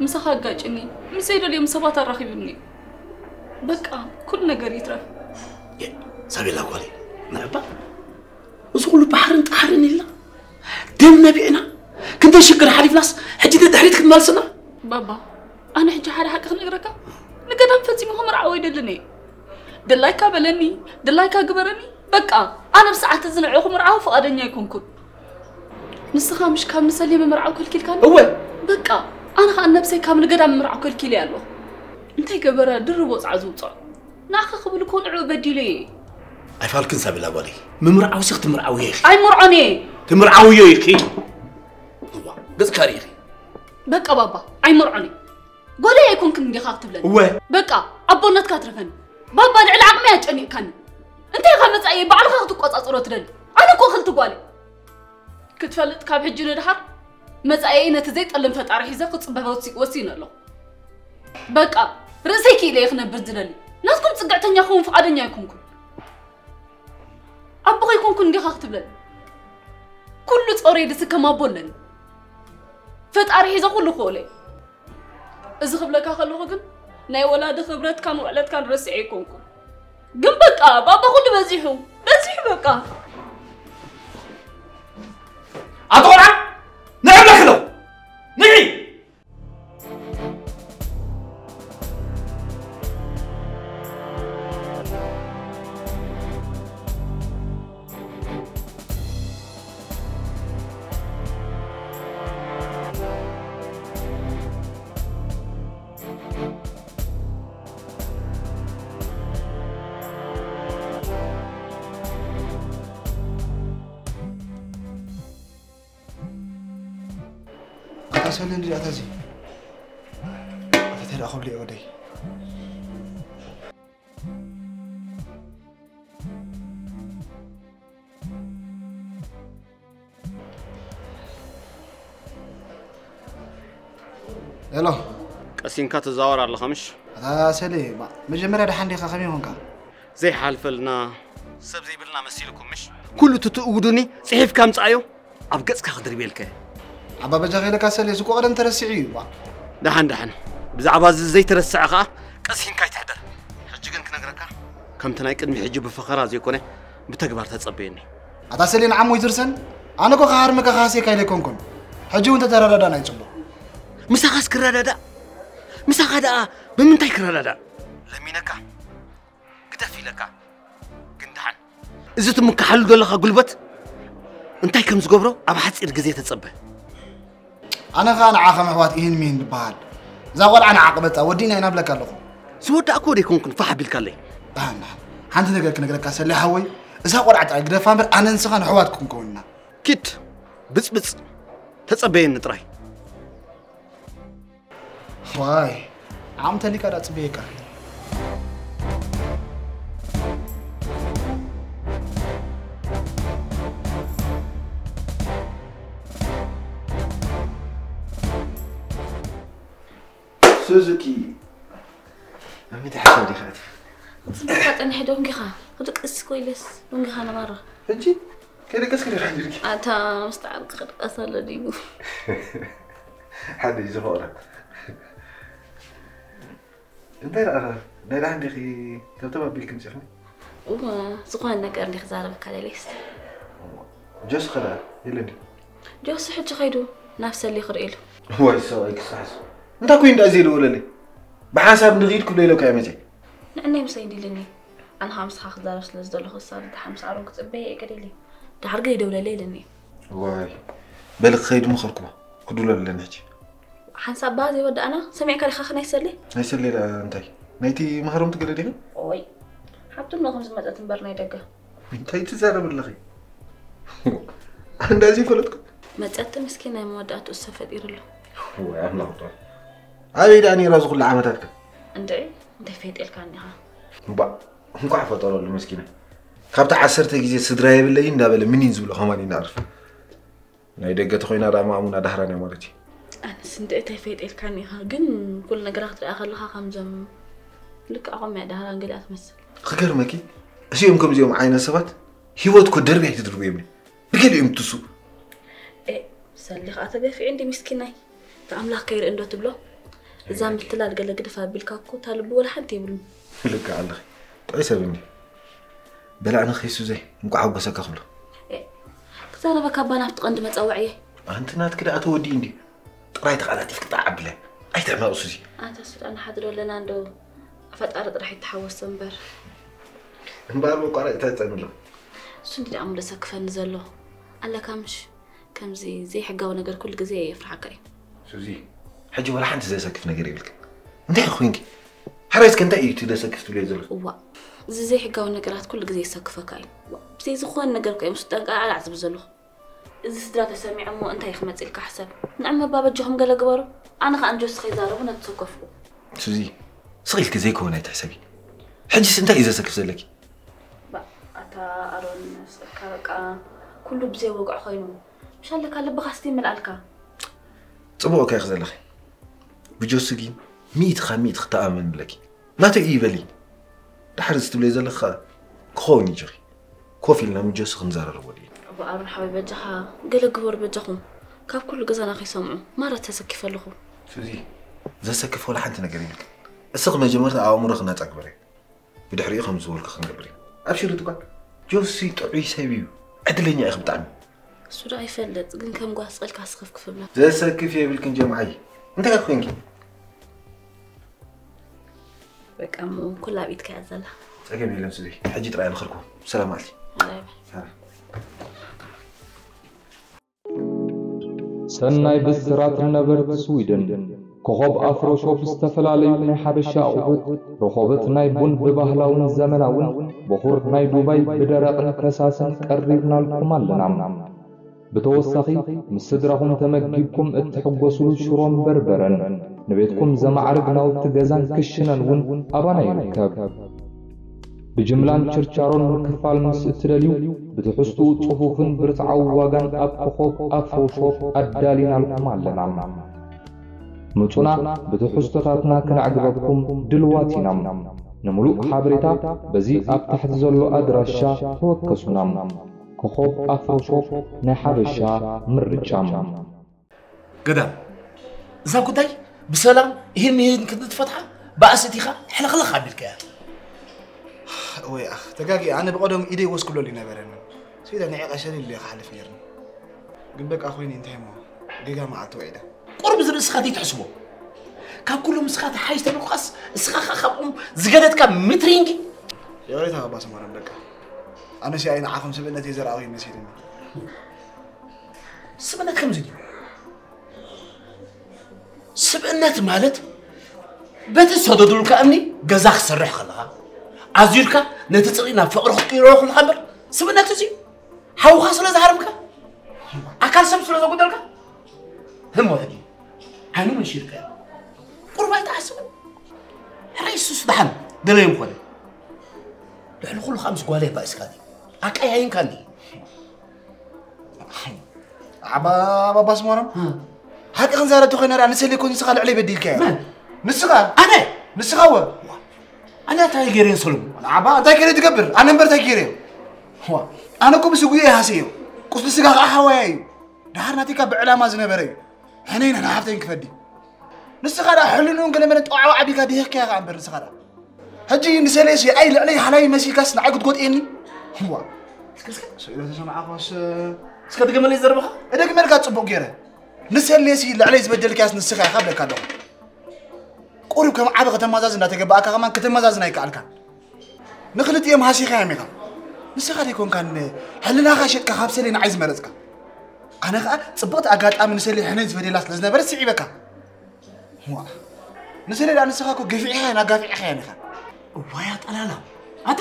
ምሳኻ ኣጋጭኒ፣ ምስ ዘይደልዮም ሰባት ኣራኺብኒ። በቃ፣ ኩሉ ነገር ይትረፍ። ሳቤላ ጓለይ፣ ንዕባ እዚ ኩሉ ባሕርን ጣሕርን ኢልና ደም ነቢዕና ክንደይ ሽግር ሓሊፍናስ ሕጂ ንድሕሪት ክትመልስና? ባባ፣ ኣነ ሕጂ ሓደ ሓቂ ክነግረካ፣ ንገዳም ፈጺሙ ክምርዓው ኣይደልን እየ። ድላይካ በለኒ፣ ድላይካ ግበረኒ። በቃ፣ ኣነ ብሰዓት እዚ ንዕኡ ክምርዓው ፍቓደኛ ኣይኮንኩን። ንስኻ ምሽ ካብ ንሰሌ ምምርዓው ከልኪልካኒ? እወ። በቃ፣ ኣነ ኸኣ ነብሰይ ካብ ንገዳም ምምርዓው ከልኪለ ኣለኹ። እንታይ ገበረ ድርብ ወጽዓ ዝውጽዖ? ንዓኻ ክብል እኮ ንዕኡ በዲለ እየ። ኣይፋልክን ሳቤላ ጓለይ፣ ምምርዓውሲ ክትምርዓውዮ ኢኺ። ኣይምርዖን እየ። ትምርዓውዮ ኢኺ። እዋ፣ ገጽካ ርኢኺ። በቃ ባባ፣ ኣይምርዖን እየ። ጓለይ ኣይኮንክን እንዲኻ ክትብለኒ። እወ። በቃ፣ ኣቦነትካ ትረፈኒ። ባባ፣ ልዕሊ ዓቕመይ ኣጨኒቕካኒ። እንታይ ኢኻ መጻኢየይ ባዕልኻ ክትቆጻጸሮ ትደሊ? ኣነ እኮ ክልቲ ጓል እየ። ክትፈልጥ ካብ ሕጂ ንድሓር መጻኢየይ ነቲ ዘይጠልም ፈጣሪ ሒዘ ክጽበ ወሲ-፣ ወሲነ ኣለኹ። በቃ፣ ርእሰይ ክኢለ እየ ክነብር ዝደሊ። ናትኩም ጽግዕተኛ ክኸውን ፍቓደኛ ኣይኮንኩን። ኣቦ ከይኮንኩን እንዲኻ ክትብለኒ? ኩሉ ጾረይ ዝስከም ኣቦ ኣለኒ። ፈጣሪ ሒዘ ኩሉ ክኽእሎ እየ። እዚ ክብለካ ከለኹ ግን ናይ ወላዲ ክብረትካን ውዕለትካን ረሲዐ ኣይኮንኩን። ግን በቃ፣ ባባ፣ ኩሉ በዚሑ፣ በዚሑ በቃ። ኣቶ ቆልዓ፣ ንዕብለኪ ዶ? ንዒ! ኣታ ሰለ እንድያ ኣታ እዚ። ኣታ ተዳ ከብሊ ወደይ። ሄሎ። ቀሲንካ ትዛወር ኣለኻ ምሽ? ኣታ ሰሌ፣ ማ-፣ መጀመርያ ደሓን ዲኻ? ከመይ ኾንካ? ዘይሓልፈልና ሰብ ዘይብልና መሲልኩም ምሽ? ኩሉ ትትእውዱኒ ጽሒፍካ ምጽኣዮ ኣብ ገጽካ ክድርብየልከ። ኣባ በጃ ከይለካ ሰሌ፣ እዚ እኮ ቀደም ተረሲዑ እዩ። ዋ። ደሓን ደሓን። ብዛዕባ እዚ ዘይተረስዐ ኸኣ ቀሲንካ ኣይትሕደር። ሕጂ ግን ክነግረካ፣ ከምቲ ናይ ቅድሚ ሕጂ ብፈኸራ ዘይኮነ፣ ብተግባር ተጸበየኒ። ኣታ ሰሌ ንዓሞ ይትርሰን፣ ኣነ እኮ ክሃርመካ ክሃስየካ ኢለ ኣይኮንኩን። ሕጂ እውን ተተረዳዳና እዩ ጽቡቕ። ምሳኻስ ክረዳዳእ? ምሳኻ ደኣ ብምንታይ ክረዳዳእ? ለሚነካ፣ ግደፍ ኢለካ። ግን ደሓን፣ እዚ ትምክሓሉ ዘለኻ ጉልበት እንታይ ከም ዝገብሮ ኣብ ሓጺር ግዜ ተጸበ። ኣነ ኸኣ ንዓኻ ምሕዋት ኢህን ሚህን ንበሃል። እዛ ቖልዓ ንዓ ቅበጻ፣ ወዲእና ኢና እብለካ ኣለኹ። ዝወዳእክዎ ደይኮንኩን ፋሕ ኣቢልካለይ። ደሓን፣ ደሓን። ሓንቲ ነገር ክነግረካ ሰሌ ሓወይ፣ እዛ ቖልዓ ጥራይ ግደፋ እምበር ኣነ ንስኻ ንሕዋት ክንከውን ኢና። ኪድ፣ ብጽብጽ፣ ተጸበየኒ ጥራይ። ዋይ፣ ዓም ተሊካ ዳ ጽበየካ። ሱዙኪ፣ ኣብ ምንታይ ሓሳብ ዲኻ ኣትያ? ጽቡቕ ጸኒሐ ዶ እንጊኻ? ክድቅስ እኮ ኢለስ ዶ እንጊኻ ነባራ። ሕጂ ከይደቀስኪ ዲኻ ሒድኪ? ኣታ ምስቲ ዓርኪ ክድቀስ ኣሎ ድዩ? ሓደይ ዝፈቕራ። እንታይ ደኣ፣ ናይ ደሓን ዲኺ? ተብተብ ኣቢልኪ ምጺኺ? እወ፣ ዝኾነ ነገር እንዲኺ ክዛረበካ ደልየስ። ጆሲ ኸ ደኣ የለን ድዩ? ጆሲ ሕጂ ኸይዱ ናብ ሰሊ ክርእየሉ። ወይ ሰብኣይ ክሳሕስ። እንታይ ኮይኑ ደኣ ዘይደወለለይ? ብሓንሳብ እንድኺድ ክብሎ ኢለካ እየ መጺአ። ንዕናይ ምሳይ እንዲልኒ። ኣነ ኸኣ ምሳኻ ክዛረብ ስለ ዝደለኹ፣ እሳ ደሓን ምስ ኣሮን ክጽበየ እየ ገደሊ። ደሓር ግን ይደውለለይ ኢልኒ። ዋይ፣ በሊ ክኸይድ እሞ ከርክቦ። ክድውለሉ ኣለኒ ሕጂ። ሓንሳብ ባህ ዘይወዳእና ሰሚዕካ ዲኻ ከ ናይ ሰሌ? ናይ ሰሌ ደኣ እንታይ? ናይቲ ማህረምቲ ገለ ዲኺ? ኦይ ሓብቱ እንዶ ከም ዝመጸት እምበር ናይ ደገ። እንታይ ትዛረቢ ኣለኺ? ኣንዳ ዘይፈለጥኩ። መጸቲ ምስኪን ናይ መወዳእትኡ ሰብ ፈጢሩ ኣሎ። ወይ ኣምላኽ ዶ። ኣበይ ደኣ ነይራ እዚ ኩሉ ዓመታት ከ? እንድዒ እንታይ ፈይጤልካኒ ኢኻ? እምባ እንኳዕ ፈጠረሉ ምስኪና። ካብቲ ዓሰርተ ግዜ ስድራ የብለይ እንዳበለ ምኒን ዝብሎ ከማን ይናርፍ። ናይ ደገ ተኾይና ደኣ ማእሙና ዳህራን እያ ማለት እዩ። ኣነስ እንድዒ እንታይ ፈይጤልካኒ ኢኻ ግን ኩሉ ነገራ ክትሪኣ ከለኻ ከምዞም ልክዕ ከምያ ዳህራን ገሊኣ ትመስል። ክገርመኪ እዚኦም ከምዚኦም ዓይነት ሰባት ሂወት እኮ ደርቢ ኣይትድርብዮም እዩ ብገሊኦም ትሱ። ኤ ሰሊ ኸዓ ተገፊዑ እንዲ ምስኪናይ። ተኣምላኽ ከይርኢ እንዶ ትብሎ። እዛ ምትላል ገለ ግድፍ ኣቢልካ እኮ እታ ልቡ ወላ ሓንቲ የብሉን። ልክዕ ኣለኺ። ጥዑይ ሰብ እንዲ። በላዕኒ ኸይሱ ዘይ እንቋዕ ሓጎሰካ ክብሎ። ክዛረበካ እባ ናብቲ ቀንዲ መጸውዕየ። ኣንቲ ናትኪ ደኣ ተወዲኡ እንዲ። ጥራይ ተቓላጢፍኪ ጣዕ ኣብለ። ኣይትዕመቕ ሱዚ። ኣንታ ሱዳን ሓድሮ ኣለና እንዶ ፈጣሪ ጥራሕ ይተሓወሶ እምበር። እምበኣር መቋረፂ እንታይ ፀንሎ? እሱ እንዲ ደኣ እሞ ደሰክፈኒ ዘሎ ኣለካ ምሽ። ከምዚ ዘይሕጋዊ ነገር ኩሉ ግዜ የፍርሓካ እዩ። ሱዚ፣ ሕጂ ወላ ሓንቲ ዘሰክፍ ነገር የብልክን። እንታይ ኮንኪ? ሕራይ እስከ እንታይ እዩ እቲ ዘሰክፍ ትብልዮ ዘለኺ? እዋእ፣ እዚ ዘይሕጋዊ ነገራት ኩሉ ግዜ የሰክፈካ እዩ። እዋእ፣ ብዘይ ዝኾነ ነገር እኮ እዮም ስጠንቀቃዕላዕ ዝብል ዘለኹ። እዚ ስድራ ተሰሚዖሞ እንታይ እዩ ክመፅእ ኢልካ ሕሰብ። ንዕም እባ በጃኹም ገለ ግበሩ። ኣነ ከዓ ንጆሲ ከይዛረቡ ነቲ ሰከፍኩ። ሱዚ፣ ስቕ ኢልኪ ዘይከውን ኣይትሕሰቢ። ሕጂስ እንታይ እዩ ዘሰክፍ ዘለኪ? ባእ ኣታ ኣሮን ስእካ በቃ ኩሉ ብዘይ ወግዒ ኮይኑ ምሽ ኣለካ ልብኻ ስቲ ይምልኣልካ። ጽቡቕ እካ ኢኺ ዘለኺ። ብጆሲ ግን ሚእቲ ካብ ሚእቲ ክተኣመን ኣለኪ። ናተይ እዩ በሊ። ድሓር እዚ ትብለይ ዘለኺ ከኣ ክኸውን እዩ ጆኺ። ኮፍ ኢልና ምስ ጆሲ ክንዘራረቦ ድዩ? ኣቦ ኣሮን ሓወይ በጃኻ ገለ ግበሩ በጃኹም። ካብ ኩሉ ገዛና ከይሰምዑ ማራ ተሰኪፈ ኣለኹ። ሱዚ ዘሰክፍ ወላ ሓንቲ ነገር የብልክን። እስኺ መጀመርታ ኣእምሮኺ ናጻ ግበሪ። ብድሕሪኡ ከም ዝበልኩ ክንገብር ኢና። ኣብሽሪ እኳ ጆሲ ጥዑይ ሰብ እዩ። ዕድለኛ ኢኺ ብጣዕሚ። እሱ ዶ ኣይፈልጥ ግን ከም ጓስቀልካ ስኽፍክፍ ብላ። ዘሰክፍ የብልክን ጀምዓይ። እንታይ ኮንኪ? በቃ እሞ ኩላ ቤትካ እያ ዘላ። ጸገም የለን ሱዚ። ሕጂ ጥራይ ንኽርኩ። ሰላም ኣልቲ። ሰላም። ሰናይ ብስራት ነበርቲ ስዊድን ኮኾብ ኣፍሮ ሾፕ ዝተፈላለዩ ናይ ሓበሻ ኣቑሑት ሮኾበት ናይ ቡን ብባህላውን ዘመናውን በኹር ናይ ዱባይ ብደረቕን ፈሳስን ቀሪብናልኩም ኣለና። ብተወሳኺ ምስ ስድራኹም ተመጊብኩም እትሕጎስሉ ሽሮን በርበረን ንቤትኩም ዘማዕርግ ናውቲ ገዛን ክሽነን እውን ኣባና ይርከብ። ብጅምላን ችርቻሮን ምክፋል ምስ እትደልዩ ብትሕዝትኡ ጽፉፍን ብርትዓዊ ዋጋን ኣብ ኮኾብ ኣፍሮ ሾፕ ኣዳሊናልኩም ኣለና። ምጹና ብትሕዝቶታትና ክነዕግበኩም ድልዋት ኢና። ንምሉእ ሓበሬታ በዚ ኣብ ታሕቲ ዘሎ ኣድራሻ ተወከሱና። ኮኾብ ኣፍሮ ሾፕ ናይ ሓበሻ ምርጫ። ገዳም እዛ ጉዳይ ብሰላም ይህን ይህን ክትትፈትሓ ባእሲ እቲኻ ሕልኽልኽ ኣቢልካያ። ወይ ኣኽ ተጋጊ ኣነ ብቐደሙ ኢደይ ወስክሎል ይነበረኒ ስኢለ ንዒቐ ሸሊል ኢለ ክሓልፍ ነይርኒ ግን በቃ ኮይኒ እንታይ እሞ ጌጋ መዓልቲ ውዒለ። ቁሩብ ዝርእስኻ ዘይትሕስቦ ካብ ኩሎም ንስኻ ትሓይሽ ተበልኩኻስ እስኻ ኸዓ ካብኦም ዝገደትካ ምትሪንጊ። ይቕሬታ ባባ ሰመረን በቃ ኣነሲ ኣይ ንዓኹም ስብእነተይ ዘርኣኹ ይመሲልኒ። ስብእነት ከምዚ ድዩ? ስብእነት ማለት በቲ ዝሰደዱልካ እምኒ ገዛ ክትሰርሕ ከለኻ ኣዙርካ ነቲ ፅልኢ ናብ ፍቕሪ ክትቅይሮ ከለኻ እምበር ስብእነት እዚ ሓውኻ ስለ ዝሃረምካ ኣካል ሰብ ስለ ዘጉደልካ ህሞት ድዩ ዓይኑ መንሺርካ ቁርብ ኣይትሓስብን ሕራይ ሱስ ደሓን ደለዮም ኮነ ልዕሊ ኩሉ ከዓ ምስ ጓለይ ኣባኢስካኒ ኣቀያይምካኒ ዓባ ባባ ስሞሮም ሓቂ ክንዛረብ ተኾይና ደኣ ንሰለይ ኮን ንስኻ ልዕለይ በዲልካዮ መን? ንስኻ ኣነ ንስኻ ወ ኣነ እንታይ ገይረን ሰለሙን ዓባ እንታይ ገይረ ትገብር ኣነ እምበር እንታይ ገይረዮ ዋ ኣነ እኮ ብስጉኡ እየ ሃሰዮ ቁስሊ ስጋ ከዓ ሓዋያ እዩ ደሓር ናተይካ ብዕላማ ዝነበረ እዩ ሕነይ ንሕና ሓፍተይን ክፈዲ ንስኻ ደኣ ሕልንኡን ገለመለን ጠዋዕዋ ዓቢልካ ድሂኽካያ ከዓ እምበር ንስኻ ደኣ ሕጂ ንሰለየሲ ኣይ ልዕለይ ሓላይ መሲልካስ ንዓይ ክትጎጥየኒ ዋ ስኢለ ተሰማዕኻስ እስከ ድገመለይ ዘረባኻ እደግመልካ ጽቡቕ ገይረ ንሰለየሲ ልዕለይ ዝበደልካያስ ንስኻ ኢኻ ብለካ ኣለኹ ቁሩብ ከም ዓቢ ከተማዛዝ እንዳተገባኣካ ከማን ከተማዛዝን ኣይከኣልካን ንኽልቲኦም ሃሲኻዮም ኢኻ ንስኻ ደይኮንካን ሕልናኻ ሸጥካ ካብ ሰለይ ንዓይ ዝመረጽካ ኣነ ኸኣ ጽብቕቲ ኣጋጣሚ ንሰለይ ሕነይ ዝበደላ ስለ ዝነበረት ስዒበካ ዋ፣ ንስለ ደኣ ንስኻ እኮ ገፊዕኻያን ኣጋፊዕኻያን ኢኻ። እዋይ ኣጠላላ። ኣታ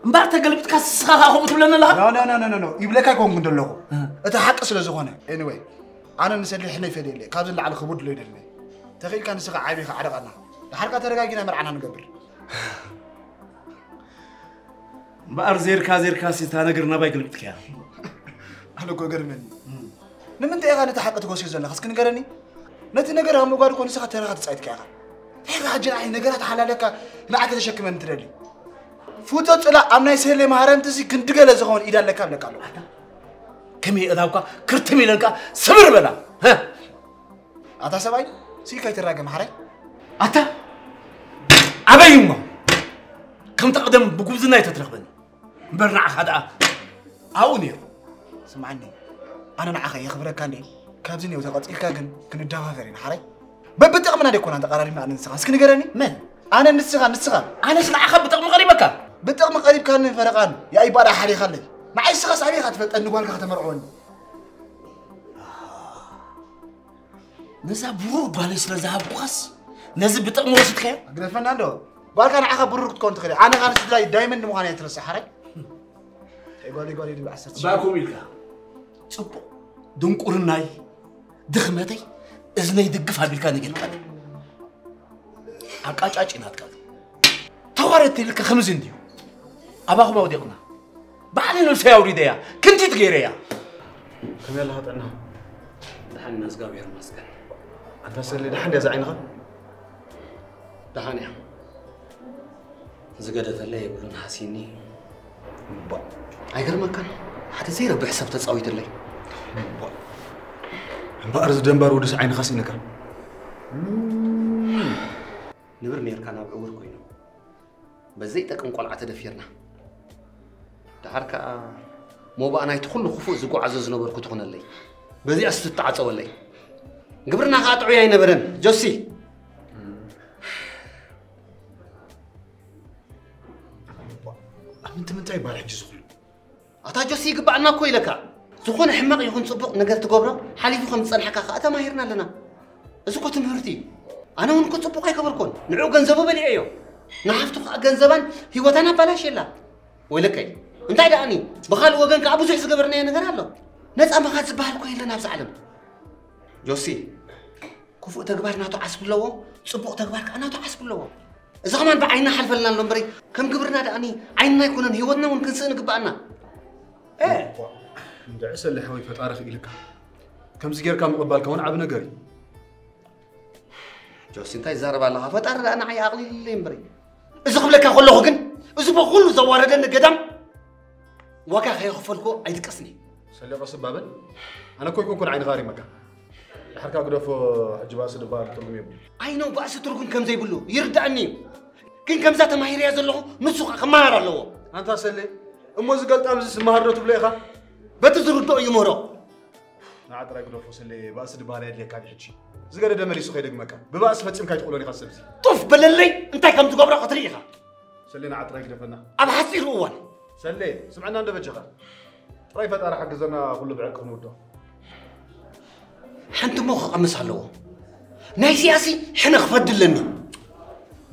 እምበኣር ተገልቢጥካ ንስኻ ከኣ ከምኡ ትብለኒ ኣለኻ? ኖ፣ ኖ፣ ኖ፣ ኖ፣ ኖ፣ ኖ። ይብለካ ኣይኮንኩን ዘለኹ። እ። እቲ ሓቂ ስለ ዝኾነ። ኤኒወይ፣ ኣነ ንሰሊ ሕነ ይፈድየለይ። ካብዚ ንላዕሊ ክቡድ ድሎ ይደልኒ። ተኽኢልካ ንስኻ ዓቢኻ ዓርቐና። ደሓርካ ተረጋጊና መርዓና ንገብር። እምበኣር ዜርካ ዜርካ ሲ እታ ነገር ናባይ ገልቢጥካያ። ኣነ እኮ ገርመኒ። ንምንታይ ኢኻ ነቲ ሓቂ ትጎስዮ ዘለኻ? እስኪ ንገረኒ። ነቲ ነገር ኣብ ምጓድ እኮ ንስኻ ተራኻ ተጻይትካ ኢኻ። እንታይ ኢኻ ሕጂ ንዓይ ነገራት ሓላለካ ንዓይ ከተሸክመኒ ትደሊ? ፉቶ ጽላእ ኣብ ናይ ሰሌ ማህረምቲ ሲ ክንዲ ገለ ዝኸውን ኢድ ኣለካ እብለካ ኣለኹ። ከመይ እዳውካ ክርትም ኢለንካ ስብር በላ። ሀ? ኣታ ሰብኣይ፣ ስኢልካ ኣይትራገም ሓራይ። ኣታ ኣበይ እሞ ከምቲ ቀደም ብጉብዝና ኣይተትረኽበኒ እምበር ንዓኻ ደኣ ኣብኡ ነይሩ። ስምዓኒ፣ ኣነ ንዓኻ የኽብረካ እንዴ? ካብዚ ኔው ተቐጺልካ ግን ክንደፋፈር ኢና ሓራይ። በብጥቕምና ደይኮና ተቐራሪብና ኣነ ንስኻ። እስኪ ንገረኒ። መን? ኣነ ንስኻ፣ ንስኻ። ኣነስ ንዓኻ ብጥቕሚ ቀሪበካ? ብጥቕሚ ቀሪብካኒ ፈረቓን ያኢ ባዳ ሓሊኻለይ። ንዓይ ንስኻስ ኣበይ ኢኻ ትፈልጠኒ ጓልካ ከተመርዕወኒ? ነዛ ብሩር ጓለይ ስለ ዝሃብኩኻስ ነዚ ብጥቕሚ ወሲድካዮ? ግደፈና እንዶ። ጓልካ ንዓኻ ብሩር ክትኮን ትኽእል እያ። ኣነ ኻን ስድራይ ዳይመንድ ምዃን እያ ትረስዕ ሓራይ። እንታይ ጓለይ ጓለይ ድብል ዓሰርተ ሺሕ። ባኩም ኢልካ ጽቡቕ ድንቁርናይ ድኽመተይ እዝነይ ድግፍ ኣቢልካ ነጊርካኒ። ኣቃጫጭ ናትካ ተዋረድቲ ኢልካ ከምዚ እንድዩ። ኣባኹም ኣውዲቕና። ባዕሊ ነብሰይ ኣውሪደያ፣ ክንቲት ገይረያ። ከመይ ኣለኻ ጥዕና? ደሓን ኢና፣ እግዚኣብሔር ይመስገን። ኣንታ ሰሊ፣ ደሓን ድያ እዛ ዓይንኻ? ደሓን እያ። ዝገደፈለይ የብሉን፣ ሃሲኒ። እባ። ኣይገርመካን? ሓደ ዘይረብሕ ሰብ ተጻዊትለይ። እባ። እምበኣር እዚ ደንባር ወድስ ዓይንኻ ስኢነካ? ንብር ኔርካ ናብ ዕውር ኮይኑ። በዘይጠቅም ቆልዓ ተደፊርና። ደሓር ከኣ ሞባእ ናይቲ ኩሉ ክፉእ ዝጓዓዞ ዝነበርኩ ትኹነለይ። በዚኣስ ትተዓጸወለይ። ግብርና ከኣ ጥዑይ ኣይነበረን፣ ጆሲ። ኣብ ምንታይ ምንታይ ይበሃል ሕጂ ዝኹሉ? ኣታ ጆሲ ይግባኣና እኮ ኢለካ። ዝኾነ ሕማቕ ይኹን ጽቡቕ ነገር ትገብሮ ሓሊፉ ከም ዝጸንሓካ ከኣ ተማሂርና ኣለና። እዚ እኮ ትምህርቲ እዩ። ኣነ እውን እኮ ጽቡቕ ኣይገበርኩን። ንዕኡ ገንዘቡ በሊዐዮ። ንሓፍቱ ከኣ ገንዘባን ህይወታን ኣባላሽየላ። ወይለከይ። እንታይ ደኣኒ? ብኻልእ ወገን ከኣ ብዙሕ ዝገበርናዮ ነገር ኣሎ። ነጻ ምኻድ ዝበሃል እኮ የለን ኣብዚ ዓለም። ጆሲ፣ ክፉእ ተግባር ናቱ ዓስቢ ኣለዎ፣ ጽቡቕ ተግባር ከኣ ናቱ ዓስቢ ኣለዎ። እዚ ኸማን ብዓይንና ሓልፈልና ኣሎ እምበሪ፣ ከም ግብርና ደኣኒ ዓይንና ኣይኮነን ህይወትና እውን ክንስእን ይግብኣና። እ። እንድዒ ሰሊ ሓወይ ፈጣሪ ክኢልካ። ከምዚ ጌርካ ምቕባልካ እውን ዓቢ ነገር እዩ። ጆሲ እንታይ ትዛረብ ኣለኻ? ፈጣሪ ደኣ ንዓይ ኣቕሊልለይ እምበሪ። እዚ ክብለካ ከለኹ ግን፣ እዚ በኹሉ ዘዋረደኒ ገዳም ዋጋ ከየኸፈልኩ ኣይድቀስን እየ። ሰሌ ቀስ እባ በል። ኣነ እኮ ኣይኮንኩን ዓይንኻ ኣሪመካ። ድሓርካ ግደፎ፣ ሕጂ ባእሲ ድበሃል ትርጉም የብሉን። I know ባእሲ ትርጉም ከም ዘይብሉ ይርድኣኒ እዩ። ግን ከምዛ ተማሂረያ ዘለኹ ንሱ ኸኣ ክመሃር ኣለዎ። ኣንታ ሰሌ፣ እሞ እዚ ገልጣም እዚ ዝመሃር ዶ ትብሎ ኢኻ? በቲ ዝርድኦ ይምህሮ። ንዓ ጥራይ ግደፎ ሰሌ፣ ባእሲ ድበሃል ኣየድልየካን እዩ ሕጂ። ዝገደደ መሊሱ ከይደግመካ። ብባእሲ ፈጺምካ ኣይትኽእሎን ኢኻ ሰብዚ። ጡፍ በለለይ፣ እንታይ ከም ትገብሮ ክትርኢ ኢኻ። ሰሌ ንዓ ጥራይ ግደፈና። ኣብ ሓጺር እዋን። ሰሌ፣ ስምዐና እንዶ በጃኻ። ጥራይ ፈጣሪ ሓግዘና ኩሉ ብዕርቂ ክንውድኦ። ሓንቲ እሞ ክቐምስ ኣለዎ። ናይ ሲያሲ ሕነ ክፈዲ ኣለኒ።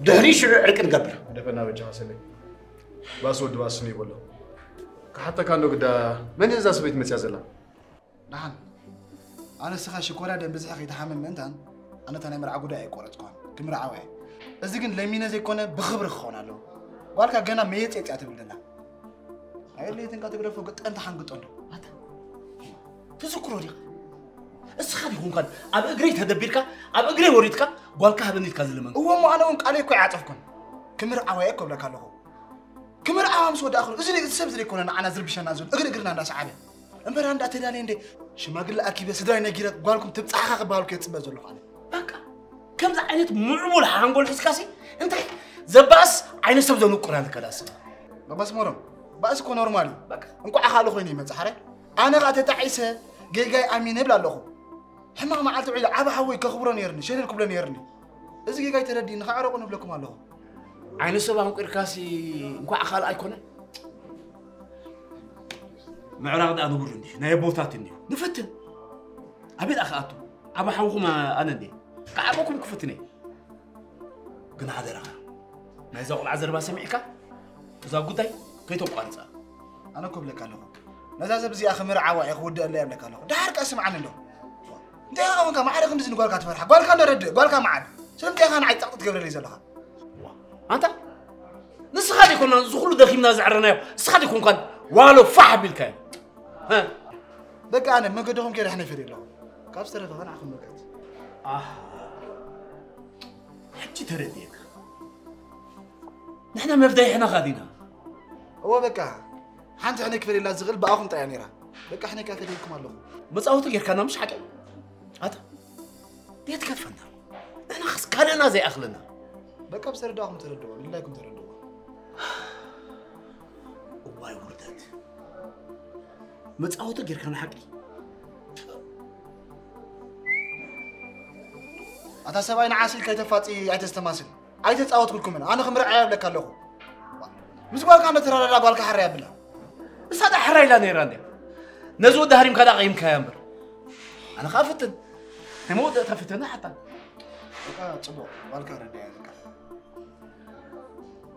ድሕሪ ሽዑ ዕርቂ ንገብር። ግደፈና በጃኻ ሰሌ። ባእሲ ወዲ ባእሲ ስኒ ይበሎ። ክሓተካ እንዶ ግዳ መን እያ እዛ ሰበይቲ መጽያ ዘላ? ደሓን። ኣነ ንስኻ ሽኮርያ ደም ብዝሒ ከይትሓምም ምእንታን፣ ኣነ እታ ናይ መርዓ ጉዳይ ኣይቆረጽኳን። ክምርዓው እየ። እዚ ግን ለሚነ ዘይኮነ ብኽብሪ ክኸውን ኣለዎ። ጓልካ ገና መየጽየጽ እያ ትብል ዘላ። ኣየድልየትንካ ትግደፎ፣ ግጠን ተሓንግጦ እንዶ። ኣታ፣ ትዝክሮ ዲኻ? እስኻ ዲኹምካን ኣብ እግረይ ተደቢርካ፣ ኣብ እግረይ ወሪድካ፣ ጓልካ ሃበኒ ኢልካ ዝለመንካ? እወ እሞ ኣነ እውን ቃለይ እኮ ኣይዓጸፍኩን። ክምርዓው እየ እኮ እብለካ ኣለኹ። ክምርዓዋ ምስ ወዳእኹ፣ እዚ፣ እዚ ሰብ እዚ ዘይኮነ ንዓና ዝርብሸና ዘሎ፣ እግሪ እግርና እንዳሰዓበ። እምበር ኣንዳ ተዳልየ እንደ ሽማግለ ኣኪበ፣ ስድራይ ነጊረ፣ ጓልኩም ትብጻሕኻ ክበሃልኩ እየ ዝጽበ ዘለኹ ኣነ። በቃ፣ ከምዚ ዓይነት ምዕቡል ሓንጎል ሒዝካሲ፣ እንታይ ዘባእስ ዓይነት ሰብ ዘንቁር ኣለካ ደኣ ስማ። ባባስ ሞሮም፣ ባእሲ እኮ ኖርማል እዩ። በቃ። እንቋዕ ካልእ ኮይኑ ይመጽእ ሓራይ። ኣነ ኸኣ ተጣዒሰ፣ ጌጋይ ኣሚነ እብል ኣለኹ። ሕማቕ መዓልቲ ውዒለ ዓቢ ሓወይ ከኽብሮ ነይርኒ፣ ሸለል ክብሎ ነይርኒ። እዚ ጌጋይ ተረዲእኒ፣ ከዕረቑ ንብለኩም ኣለኹ። ዓይኒ ሰብ ኣንቂርካሲ እንኳዕ ካልእ ኣይኮነ። ምዕራቕ ደኣ ንቡር እንድዩ፣ ናይ ኣቦታት እንድዩ። ንፈትን። ኣበይ ደኣ ክኣቱ? ዓቢ ሓውኹም ኣነ እንድየ። ክዓበኩም ክፍትን እየ። ግን ሓደራኻ፣ ናይዛ ቆልዓ ዘረባ ሰሚዕካ፣ እዛ ጉዳይ ከይተቋርጻ። ኣነ እኮ እብለካ ኣለኹ፣ ነዛ ሰብ እዚኣ ክምርዓዋ እየ፣ ክውድአላ እየ እብለካ ኣለኹ። ደሓር ከኣ ስምዓኒ እንዶ። እንታይ ኢኻ ኮንካ ማዕረ ክንድዚ ንጓልካ ትፈርሓ? ጓልካ እንዶ ረድእ፣ ጓልካ መዓር። ስለምንታይ ኢኻ ንዓይ ጸቕጢ ትገብረለይ ዘለኻ? ኣንታ፣ ንስኻ ዲኮና እዚ ኩሉ ደኺምና ዘዕረናዮ? ንስኻ ዲኮንካን ዋሎ ፋሕ ኣቢልካዮ? ሀ? በቃ ኣነ መገድኹም ከይደ ሕነ ይፈሪ ኣለኹ። ካብ ዝተረፈ ከ ንዓኹም ምልከት። ኣህ፣ ሕጂ ተረዲኤካ። ንሕና መፍዳይሕና ኻዲና። እወ በቃ፣ ሓንቲ ሕነ ክፈለላ ዝኽእል ብኣኹም ጥራይ እያ ነይራ። በቃ ሕነ ከኣ ፈሊልኩም ኣለኹ። መጻወቲ ጌርካና ምሽ ሓቀይ? ኣታ፣ ደየትከፈና? ንሕና ኸስ ካልእና ዘይኣኽለና። በቃ ብዝተረዳእኹም ተረድዎ፣ ልላይኩም ተረድዎ። እዋይ ውርደት። መጻወቲ ጌርካና ሓቂ? ኣታ ሰብኣይ ንዓሲ ኢልካ ኣይተፋጺ፣ ኣይተስተማስል። ኣይተጻወትኩልኩምን፣ ኣነ ክምርዓያ እብለካ ኣለኹ። ምስ ጓልካ እንዶ ተረዳዳ፣ ጓልካ ሕራይ ኣብላ። እሳ ደኣ ሕራይ ኢላ ነይራ እንድያ። ነዚ ወዲ ሃሪምካ ደኣ ቀይምካያ እምበር። ኣነ ኸኣ ፍትን። ናይ መወዳእታ ፍተና ሓታ። በቃ ጽቡቕ፣ ጓልካ ረዳያ በቃ።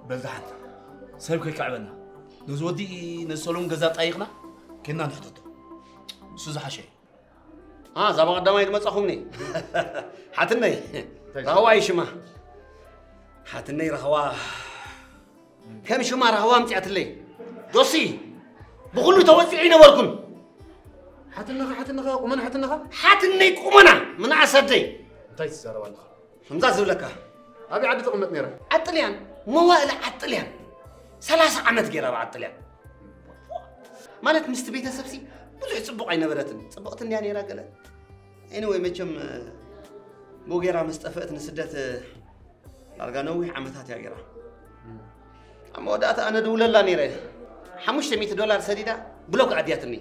በል ደሓን፣ ሰብ ከይከዕበና። ነዚ ወዲ፣ ነዚ ሰሎሙን ገዛ ጣይቕና፣ ኬድና ንሕተቶ። ንሱ ዝሓሸ እዩ። አ፣ እዛ ብቐዳማይ ዝመጻኹምኒ። ሓትነይ፣ እንታይ? ራህዋ እዩ ሽማ። ሓትነይ ራህዋ። ከም ሽማ ራህዋ ኣምጺኣትለይ። ጆሲ፣ ብኹሉ ተወጺዑ ኣይነበርኩን። ሓትነኻ፣ ሓትነኻ፣ ቁመና ሓትነኻ? ሓትነይ ቁመና፣ ምንኣስ ኣደይ። እንታይ ትዛረብ ኣለኻ? ከምዛ ዝብለካ። ኣበይ ዓዲ ትቕመጥ ነይራ? ዓጥልያን፣ መዋእለ ዓጥልያን። ሰላሳ ዓመት ገይራ ኣብ ዓጥልያን። ማለት ምስቲ ቤተሰብሲ ብዙሕ ጽቡቕ ኣይነበረትን። ጽብቕቲ እንድያ ነይራ ገለ። ኤኒወይ፣ መቸም፣ ብኡ ገይራ ምስ ጠፍአት ንስደት፣ ዳርጋ ነዊሕ ዓመታት እያ ገይራ። ኣብ መወዳእታ ኣነ ድውለላ ነይረ። ሓሙሽተ ሚእቲ ዶላር ሰዲዳ ብሎክ ኣድያትኒ።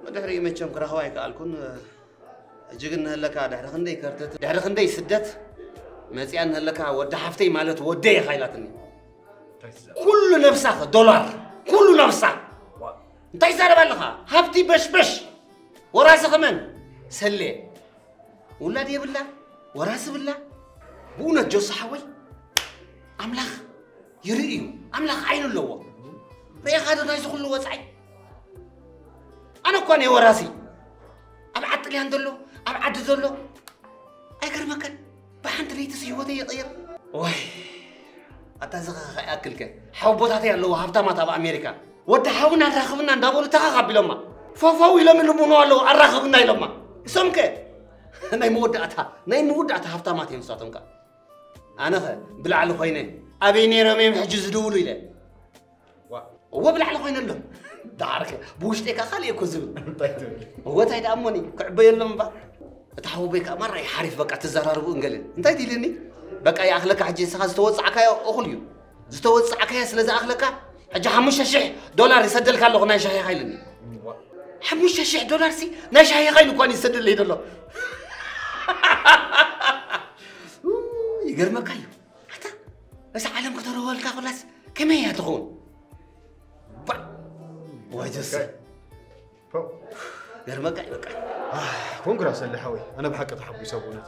ብድሕሪኡ መቸም ክረኽባ ኣይከኣልኩን። ሕጂ ግን ንህለካ ድሕሪ ክንደይ ከርተት፣ ድሕሪ ክንደይ ስደት መጺኣ ንህለካ፣ "ወዲ ሓፍተይ ማለት ወደይ ኢኻ" ኢላትኒ። እንታይ ትዛረብ? ኩሉ ነብሳ ኸ ዶላር፣ ኩሉ ነብሳ። ዋ። እንታይ ትዛረብ ኣለኻ? ሃብቲ በሽበሽ። ወራሲ ኸመን? ሰሌ። ውላድ የብላ፣ ወራሲ ብላ። ብእውነት ጆሲ ሓወይ፣ ኣምላኽ ይርኢ እዩ። ኣምላኽ ዓይኑ ኣለዎ። ርኢኻ ዶ ናይዚ ኩሉ ወጻኢ? ኣነ እኳ ነይ ወራሲ። ኣብ ዓጥልያን ዘሎ፣ ኣብ ዓዲ ዘሎ። ኣይገርመከን? ብሓንቲ ለይትስ ህይወተይ ይቕይር። ዋይ፣ ኣታ እዚ ኸ ይኣክልከ? ሓወቦታተይ ኣለዉ ሃብታማት ኣብ ኣሜሪካ። ወዲ ሓውና ኣራኽብና እንዳበሉ ተኻኽ ኣቢሎማ። ፎፎው ኢሎም ይልምኑ ኣለዉ ኣራኽብና ኢሎማ። እሶምከ? ናይ መወዳእታ፣ ናይ መወዳእታ ሃብታማት እዮም ንሳቶም ከ። ኣነኸ ብላዕሊ ኮይነ ኣበይ ነይሮም እዮም ሕጂ ዝድውሉ ኢለ። ዋ። እወ ብላዕሊ ኮይነ ኣሎ። ዳርክ ብውሽጠይ ከ ካልእ እኮ ዝብል። እንታይ ትብል? እወ እንታይ ደኣ እሞኒ ክዕበየሎም እባ። እታ ሓወቦይ ከኣ ማራ እዩ ሓሪፍ በቃ ትዘራርቡ እንገልን። እንታይ ትብልኒ? በቃ ይኣኽለካ ሕጂ ንስኻ ዝተወጻዕካዮ እኹል እዩ። ዝተወጻዕካዮ ስለ ዝኣኽለካ ሕጂ ሓሙሽተ ሽሕ ዶላር ይሰደልካ ኣለኹ ናይ ሻሂኻ ኢልኒ። ዋ። ሓሙሽተ ሽሕ ዶላር ሲ ናይ ሻሂኻ ኢሉ እኳ ይሰደለይ ዘሎ። ኡ፣ ይገርመካ እዩ። ኣታ፣ እዛ ዓለም ከተረወልካ ኩላስ ከመይ እያ ትኸውን? ባ-፣ ወይ ጀስ። ፖ። ገርመካ እዩ በቃ። ኣህ፣ ኮንግራ ሰለ ሓወይ፣ ኣነ ብሓቂ ተሓጒሰ ብእውነት።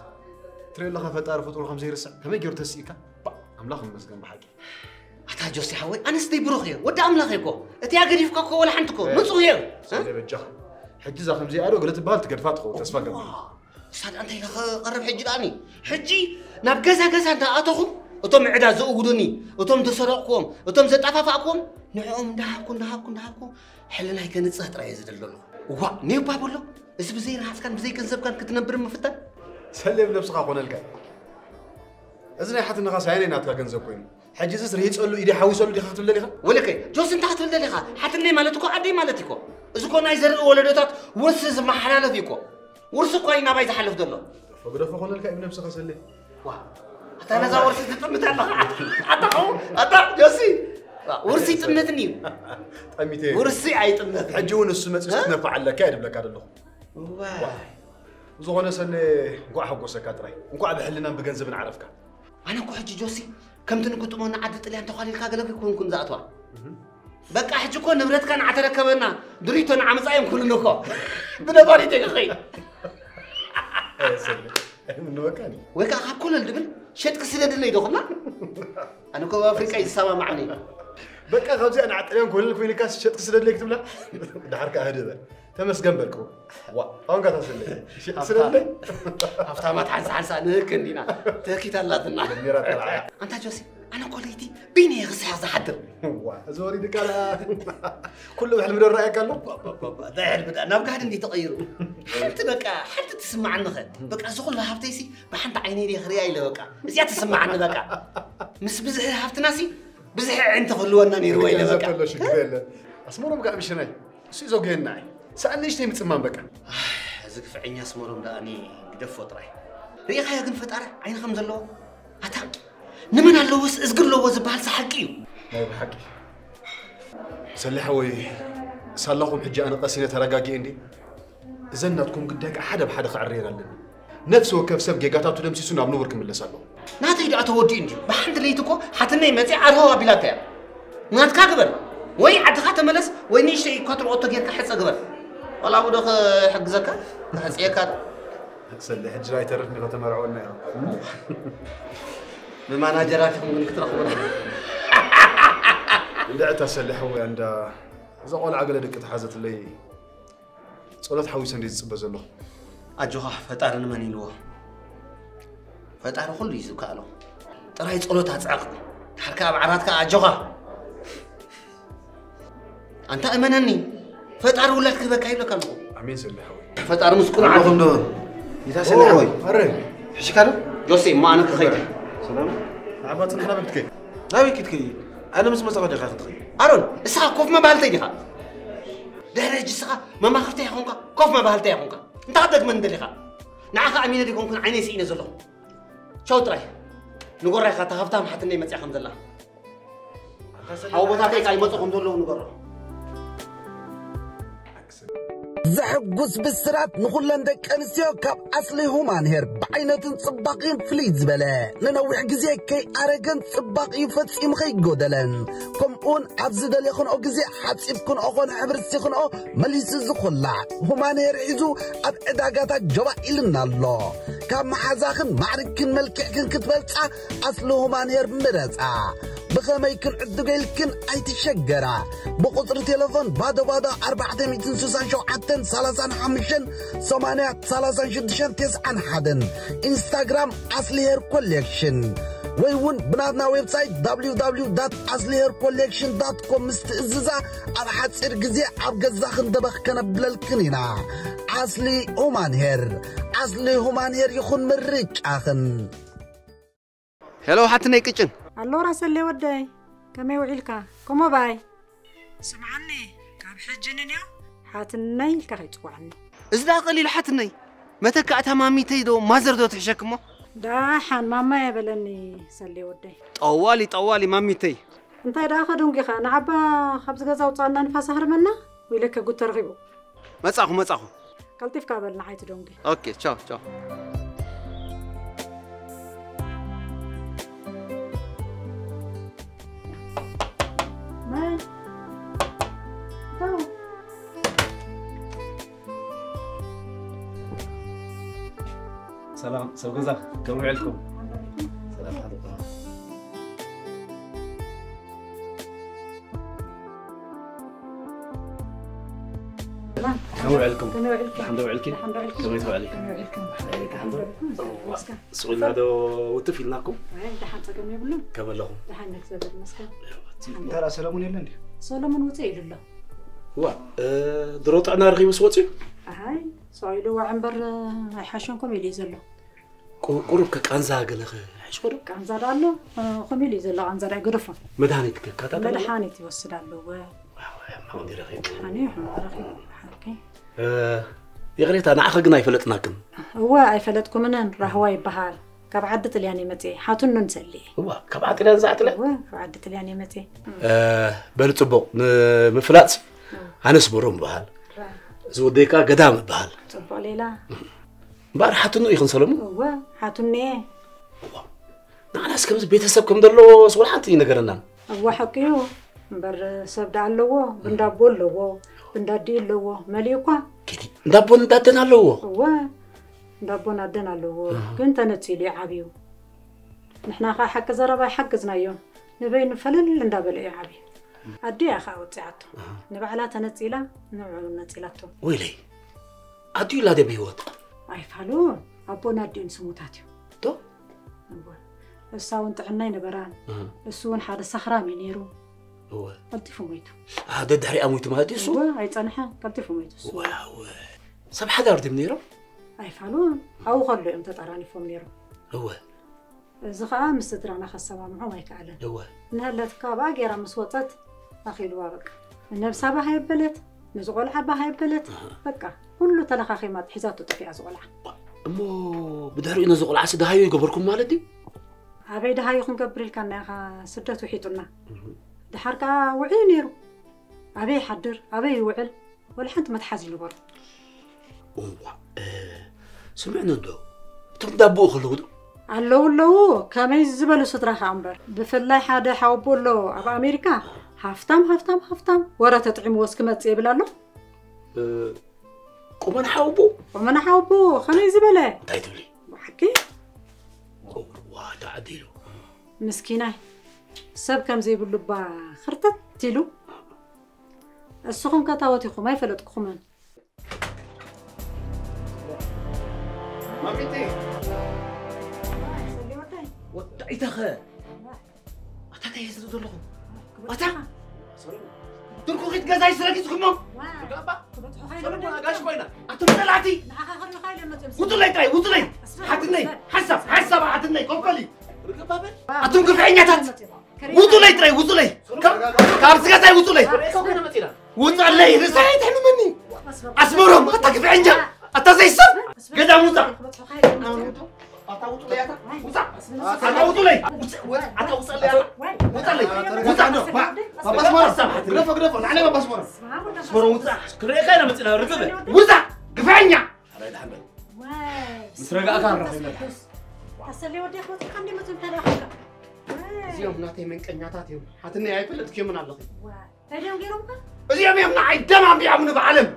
ትሪኦ ኣለኻ ፈጣሪ ፍጡሩ ከም ዘይርስዕ ከመይ ገይሩ ተስኢካ? ባ-፣ ኣምላኽ ይመስገን ብሓቂ። ኣታ ጆሲ ሓወይ፣ ኣነስ ደይ ብሩኽ እየ፣ ወዲ ኣምላኽ እየ እኮ። እቲ ኣገዲፍካ እኮ ወላ ሓንቲ እኮ፣ እ፣ ንጹህ እየ። ሰለ በጃኻ። ሕጂ እዛ ከምዚኣ ዶ ገለ ትበሃል ትገድፋ ትኸውን፣ ተስፋ ገርም። ዋ፣ እሳ ደኣ እንታይ ኢለ ክቐርብ ሕጂ ደኣኒ? ሕጂ ናብ ገዛ ገዛ እንዳኣተኹም፣ እቶም ዕዳ ዘእውዱኒ፣ እቶም ዝሰረቕኩዎም፣ እቶም ዘጠፋፋእኩዎም፣ ንዕኦም እንዳሃብኩ፣ እንዳሃብኩ፣ እንዳሃብኩ፣ ሕልናይ ከንጽህ ጥራይ እየ ዝደሊ ዘለኹ። እዋእ፣ ኔባ በሎ፣ እዚ ብዘይ ረሃጽካን ብዘይ ገንዘብካን ክትነብር ምፍታን? ሰሌም ነብስኻ ኮነልካ። እዚ ናይ ሓትነኻ ሳይነይ ናትካ ገንዘብ ኮይኑ። ሕጂ እዚስ ርሂጸሉ፣ ኢደይ ሓዊሰሉ ዲኻ ክትብል ደሊኻ? ወለከ፣ ጆሲ እንታይ ክትብል ደሊኻ? ሓትነይ ማለት እኮ ኣደይ ማለት እዩ እኮ። እዚ እኮ ናይ ዘርኢ ወለዶታት ውርሲ ዝመሓላለፍ እዩ እኮ። ውርሲ እኮ እዩ ናባይ ዝሓልፍ ዘሎ። ግደፎ፣ ግደፎ ኮነልካ እዩ ብነብስኻ ሰሌ። ዋ፣ ኣታ ነዛ ውርሲ ትጥምት ኣለኻ። ኣታ ኸው፣ ኣታ ጆሲ። ዋ፣ ውርሲ ይጥምትኒ እዩ። ጠሚተ። ውርሲ ኣይጥምትን። ሕጂ እውን እሱ መጺኡ እ? ክትነፍዕ ኣለካ እየ ድብለካ ዘለኹ። ዋይ። ዋ። ብዝኾነ ሰሌ፣ እንኳዕ ሓጎሰካ ጥራይ። እንኳዕ ብሕልናን ብገንዘብን ዓረፍካ። ኣነ እኮ ሕጂ ጆሲ፣ ከምቲ ንግጥሞ ንዓዲ ጥልያን ተዃሊልካ ገለ ከይኮንኩን ዝኣትዋ። እህ። በቃ ሕጂ እኮ ንብረትካ ንዓተረከበና፣ ድሪቶ ንዓመፃ እዮም ኩሉን እኮ። ብነፋሪት እየ ክኸይድ። ኣይ፣ ሰሌ። ምንበቃ ወይ ከዓ ካብ ኮለል ድብል ሸጥቂ ስደድለይ ዶ ክብላ? ኣነ እኮ ኣብ ኣፍሪቃ እዩ ዝሰማማዕኒ። በቃ ካብዚኣ ንዓጥልያን ኮለል ኮይንካ ሸጥቂ ስደድለይ ክትብላ? ድሓር ከዓ ህድእ በል። ተመስገን በልኩ። ዋ ኣሁን ጋታ ስለ ሸጥቂ ስደድለይ? ሃብታማት ሓንሳ ሓንሳ ንህክ እንዲና። ተኪት ኣላትና። ኣንታ ጆሲ፣ ኣነ እኮ ለይቲ በይነ እየ ክስሕቕ ዝሓድር። ዋ እዚ ወሪድካ ኩሉ ብሕልሚ ዶ ረኣየካ ኣሎ? እንታይ ሕልሚ ደኣ ናብ ጋህዲ እንዲ ተቐይሩ። ሓንቲ በቃ ሓንቲ ትስማዓኒ ኸ በቃ እዚ ኩሉ ሃብተይሲ ብሓንቲ ዓይነይ ድየ ክሪኣ ኢለ በቃ እዚኣ ትስማዓኒ በቃ። ምስ ብዝሒ ሃብትናሲ ብዝሒ ዕንተ ክህልወና ነይርዎ ኢለ በቃ። ዘሎ ሽግር የለን። ኣስመሮም ከዓ ምሽናይ እሱ እዩ ዘጉየና። ሰኣን ንእሽተይ ምጽማም በቃ። እዚ ክፍዐኛ ኣስመሮም ደኣ እኔ ግደፎ ጥራይ። ርኢኻዮ ግን ፈጣሪ ዓይኒ ከም ዘለዎ ኣታ ንመን ኣለዎስ እዝጊ ኣለዎ ዝበሃል ሓቂ እዩ። ናይ ብሓቂ ሰሊሕ ሓወይ ሳላኹም ሕጂ ኣነ ቀሲነ ተረጋጊኤ እንዲ እዘን ናትኩም ግዳይ ከዓ ሓደ ብሓደ ክዕረየን ኣለኒ። ነፍሲ ወከፍ ሰብ ጌጋታቱ ደምሲሱ ናብ ንቡር ክምለስ ኣለዎ። ናተይ ደኣ ተወዲኡ እንድዩ። ብሓንቲ ለይቲ እኮ ሓትነይ መጺኣ ኣርሆ ኣቢላታ እያ። ናትካ ግበር ወይ ዓድኻ ተመለስ ወይ ንእሽተይ ኮትሮ ኦቶ ጌርካ ሕጸ ግበር። ዋላ ብዶ ክሕግዘካ ክሕጽየካ ዶ? ሰለ ሕጂ ኣይተርፍኒ ከተመርዕወና ኢኻ። ብማናጀራት ኢኹም ግን ክትረኽቡና። እንድዕታ ሰለ ሓወይ ኣንዳ እዛ ቆልዓ ገለ ደቂ ተሓዘትለይ ጸሎት ሓዊሰ እንደ ዝጽበ ዘለኹ። ኣጆኻ ፈጣሪ ንመን ኢልዎ? ፈጣሪ ኩሉ እዩ ዝከኣሎ። ጥራይ ጸሎት ኣጽዕቕ። ድሓር ከኣ ኣብ ዓራትካ ኣጆኻ። ኣንታ እመነኒ ፈጣሪ ውላድ ክህበካ ይብለካ ኣለኹ። ኣሜን ሰለ ሓወይ። ፈጣሪ ምስኩን ዓቢ ኣለኹም ዶ? ይታ ሰለ ሓወይ። ኣረ ሕሽካ ዶ? ጆሴ እሞ ኣነ ክኸይድ። ሰላም። ንዓባ ጽንሕ ናበይ ክትከይድ? ናበይ ክትከይድ? ኣነ ምስ መጻኹ ዲኻ ክትኸይድ? ኣሮን እስኻ ኮፍ መባህልተይ ዲኻ? ድሕሪ ሕጂ እስኻ መማኽርተይ ኣይኮንካ ኮፍ መባህልተይ ኣይኮንካ። እንታይ ክትደግመኒ ደሊኻ? ንዓኻ ኣሚነ ደይኮንኩን ዓይነይ ስኢነ ዘለኹ። ቻው ጥራይ ንጎራይ ኻታ ሃብታም ሓትነይ መጽያ ከም ዘላ ሓው ቦታተይ ቃል ይመጹ ከም ዘለዉ ንገሮ። ዘሐጉስ ብስራት ንኹለን ደቂ ኣንስትዮ ካብ ኣስሊ ሁማን ሄር ብዓይነትን ጽባቕን ፍልይ ዝበለ ንነዊሕ ግዜ ከይኣረገን ጽባቕኡ ፈጺሙ ከይጎደለን ከምኡውን ኣብ ዝደለኽንኦ ግዜ ሓጺብ ክንኦ ኾነ ሕብሪ ሲኽንኦ መሊሱ ዝኹላዕ ሁማን ሄር ሒዙ ኣብ ዕዳጋታት ጀባ ኢልና ኣሎ። ካብ መሓዛኽን ማዕርግክን መልክዕክን ክትበልጻ ኣስሊ ሁማን ሄር ምረጻ። ብኸመይ ክንዕድጎ ኢልክን ኣይትሸገራ። ብቁጽሪ ቴሌፎን ባዶ ባዶ ኣርባዕተ ሚእትን ስሳን ሸውዓተን ሰላሳን ሓሙሽተን ሰማንያ ሰላሳን ሽዱሽተን ተስዓን ሓደን ኢንስታግራም ኣስሊ ሄር ኮሌክሽን ወይ እውን ብናትና ዌብሳይት www ኣስሊ ሄር ኮሌክሽን ዳት ኮም ምስ ትእዝዛ ኣብ ሓጺር ግዜ ኣብ ገዛኽን ደበኽ ከነብለልክን ኢና። ኣስሊ ሁማን ሄር ኣስሊ ሁማን ሄር ይኹን ምርጫኽን። ሄሎ ሓትነይ ቅጭን። ኣሎ ራሰለይ ወደይ ከመይ ውዒልካ? ከሞ ባይ ስምዓኒ ካብ ሕጂ ንንዮ ሓትነይ ኢልካ ከይትጽውዓኒ። እዚ ደኣ ቀሊል ሓትነይ መተካእታ ማሚተይ ዶ ማዘር ዶ ትሕሸክሞ? ደሓን ማማየ በለኒ ሰሌ ወደይ። ጠዋሊ ጠዋሊ ማሚተይ። እንታይ ደኣ ከደንጒኻ ንዓባ ካብዚ ገዛ ውጻኣና ንፋስ ኣህርመና ኢለከ ጉድ ተረኺቡ። መጻኹ መጻኹ። ቀልጢፍካ በል ንዓይ ትደንጒ። ኦኬ ቻው ቻው። ሰላም ሰብ ገዛ ከመይ ውዕልኩም? ሰላም ሓደርኩም? ከመይ ውዕልኩም? ከመይ ውዕልኩም? ደሓን ዶ ውዕልኪ? ደሓን ዶ ውዕልኩም? ከመይ ትውዕሊ? ከመይ ውዕልኩም? ኣይ፣ ደሓን ዶ? ደሓን ዶ? መስገን። ስቕ ኢልና ዶ ውትፍ ኢልናኩም? ኣይ፣ ደሓን ጸገም የብሉን። ከመይ ኣለኹም? ደሓን ነህ፣ እግዚኣብሔር ይመስገን። ደሓን እንታ ደኣ ሰለሙን የለ እንዴ? ሰለሙን ውፅእ ኢሉ ኣሎ። ዋ፣ እ፣ ድሮ ጥዕና ረኺቡስ ወፂኡ? ኣይ፣ ሰው ኢልዋ እምበር ኣይሓሸን ኮም ኢሉ እዩ ዘሎ። ቁ-፣ ቁሩብ ከ ቃንዛ ገለ ከ ይሓሽኮ ዶ? ቃንዛ ደኣ ኣሎ፣ እ፣ ኮም ኢሉ እዩ ዘሎ፣ ቃንዛ ደኣ ገደፎ። መድሃኒት ከ ካታ መድሃኒት ይወስድ ኣለዎ። ዋው፣ ሕማቕ እንዲ ረኺብኪ። ኣነ ሕማቕ ረኺቡ፣ ሓቂ። እ፣ ይቕሬታ፣ ንዓኺ ግን ኣይፈለጥናክን። እወ፣ ኣይፈለጥኩምንን፣ ራህዋ ይበሃል። ካብ ዓዲ ጥልያን እየ መፅየ፣ ሓትኑ ንሰሊ። እዋ፣ ካብ ዓዲ ጥልያን ዝኣትለ? እወ፣ ካብ ዓዲ ጥልያን እየ መፅየ። እ፣ በሊ ጽቡቕ፣ ንምፍላጥ ኣነ ስመሮም እበሃል። ራ። እዚ ወደይ ከኣ ገዳም እበሃል። ጽቡቕ ሌላ። እምበኣር ሓትኑ ኢኽን ሰለሙን? እወ፣ ሓትኑ እየ። እዋ፣ ንዓናስ ከምዚ ቤተሰብ ከም ዘለዎስ ወላ ሓንቲ ይነገረናን። እወ፣ ሓቂ እዩ። እምበር ሰብ ደኣ ኣለዎ፣ ብንዳቦ ኣለዎ፣ ብንዳዲ ኣለዎ፣ መሊኡ እኳ። ጌዲ፣ እንዳቦን እንዳደን ኣለዎ? እወ፣ እንዳቦን ኣደን ኣለዎ፣ ግን ተነጺሉ እዩ ዓብዩ። ንሕና ኸዓ ሓቂ ዘረባ ይሓገዝናዮ፣ ንበይኑ ፈለል እንዳበለ እዩ ዓብዩ። ኣዲኡ እያ ኸዓ ወጺዓቶ። ንባዕላ ተነጺላ፣ ንዕኡ ነጺላቶ። ወይለይ፣ ኣዲኡ ኣላ ድያ ብህይወት? ኣይፋሉን፣ ኣቦን ኣዲኡን ስሙታት እዩ። ዶ? እወ። እሳ እውን ጥዕና ኣይነበራን። እሱ እውን ሓደ ሰኽራም እዩ ነይሩ። እወ። ቀልጢፉ ሞይቱ። ደድሕሪኣ ሞይቱ ማለት እዩ እሱ? እወ፣ ኣይጸንሐን፣ ቀልጢፉ ሞይቱ እሱ። ዋው። ሰብ ሓዳር ድም ነይሮም? ኣይፋሉን፣ ኣብኡ ከሎ እዮም ተጠራኒፎም ነይሮም። እወ። እዚ ኸዓ ምስ ስድራና ከሰማምዖም ኣይከኣለን። እወ። ንህለት ካብኣ ገይራ ምስ ወጸት ኣኺልዋ በቃ። ነብሳ ባህ የበለት፣ ነዚ ቆልዓ ባህ የበለት። በቃ ኩሉ ተለኻኺማ ሒዛቶ ጠፊኣ እዚ ቆልዓ። እሞ ብድሕሪኡ ነዚ ቆልዓ ሲ ደሃዩ ይገበርኩም ማለት ድዩ? ኣበይ ደሃዩ ክንገብር ኢልካና ኢኻ፣ ስደት ውሒጡና። ድሓር ከኣ ውዑይ ነይሩ። ኣበይ ይሓድር፣ ኣበይ ይውዕል፣ ወላ ሓንቲ መትሓዚ ይነበሮ። እዋ፣ እ፣ ስምዕኒ እንዶ፣ እቶም ዳቦኡ ከለዉ ዶ? ኣለዉ ኣለዉ፣ ከመይ ዝበሉ ስድራ ኸኣ እምበር። ብፍላይ ሓደ ሓወቦ ኣሎ ኣብ ኣሜሪካ፣ ሃፍታም፣ ሃፍታም፣ ሃፍታም፣ ወረ ተጥዒምዎስ ክመጽእ ይብል ኣሎ። እ፣ ቁመና ሓወቦ? ቁመና ሓወቦ፣ ከመይ ዝበለ? እንታይ ትብሊ? ብሓቂ? እዋ፣ ዳዕዲሉ። ምስኪናይ፣ ሰብ ከም ዘይብሉ እባ ኽርተት ኢሉ። እስኹም ከ ታወት ኢኹም፣ ኣይፈለጥኩኹምን። ማሚቲ። ወዳኢታኸ? ኣታ እንታይ እየ ዝርኢ ዘለኹ? ኣታ? ድርኩኺት ገዛይ ስረጊጽኩሞ? ሰለሞን ኣጋሽ ኮይና። ኣቱም ጸላእቲ! ውጹለይ ጥራይ፣ ውጹለይ! ሓትነይ፣ ሓሳብ፣ ሓሳብ ሓትነይ፣ ኮልኮሊ! ኣቱም ግፍዐኛታት! ውጹለይ ጥራይ፣ ውጹለይ! ካብ፣ ካብዚ ገዛይ ውጹለይ! ውጸለይ፣ ርእሰይ ኣይትሕምመኒ! ኣስመሮም፣ ኣታ ግፍዐኛ! ኣታ ዘይሰብ! ገዛ ውጻእ! ኣታ ውጹለይ፣ ኣታ ውጻእ! ኣታ ውጹለይ! ውጻእ! ኣታ ውጸለይ! ኣታ ውጸለይ! ውጻእ! ባባ ኣስመሮም! ግደፎ፣ ግደፎ! ንዓና ባባ ኣስመሮም! ኣስመሮም ውጻእ! ክርእየካ ኢና መጺና፣ ርግብ! ውጻእ! ግፍዐኛ! ሓራይ ደሓን በል። ምስ ረጋእካ ንራኸብ ኢና። ኣሰለይ ወዲ ኣሕዋትካ እንዲ መጽም ተላኸካ። እዚኦም ናተይ መንቀኛታት እዮም። ሓትነይ ኣይፈለጥክዮምን ኣለኺ። ተደም ገይሮምካ? እዚኦም እዮም ንዓይ ደም ኣንቢዖምኒ ብዓለም።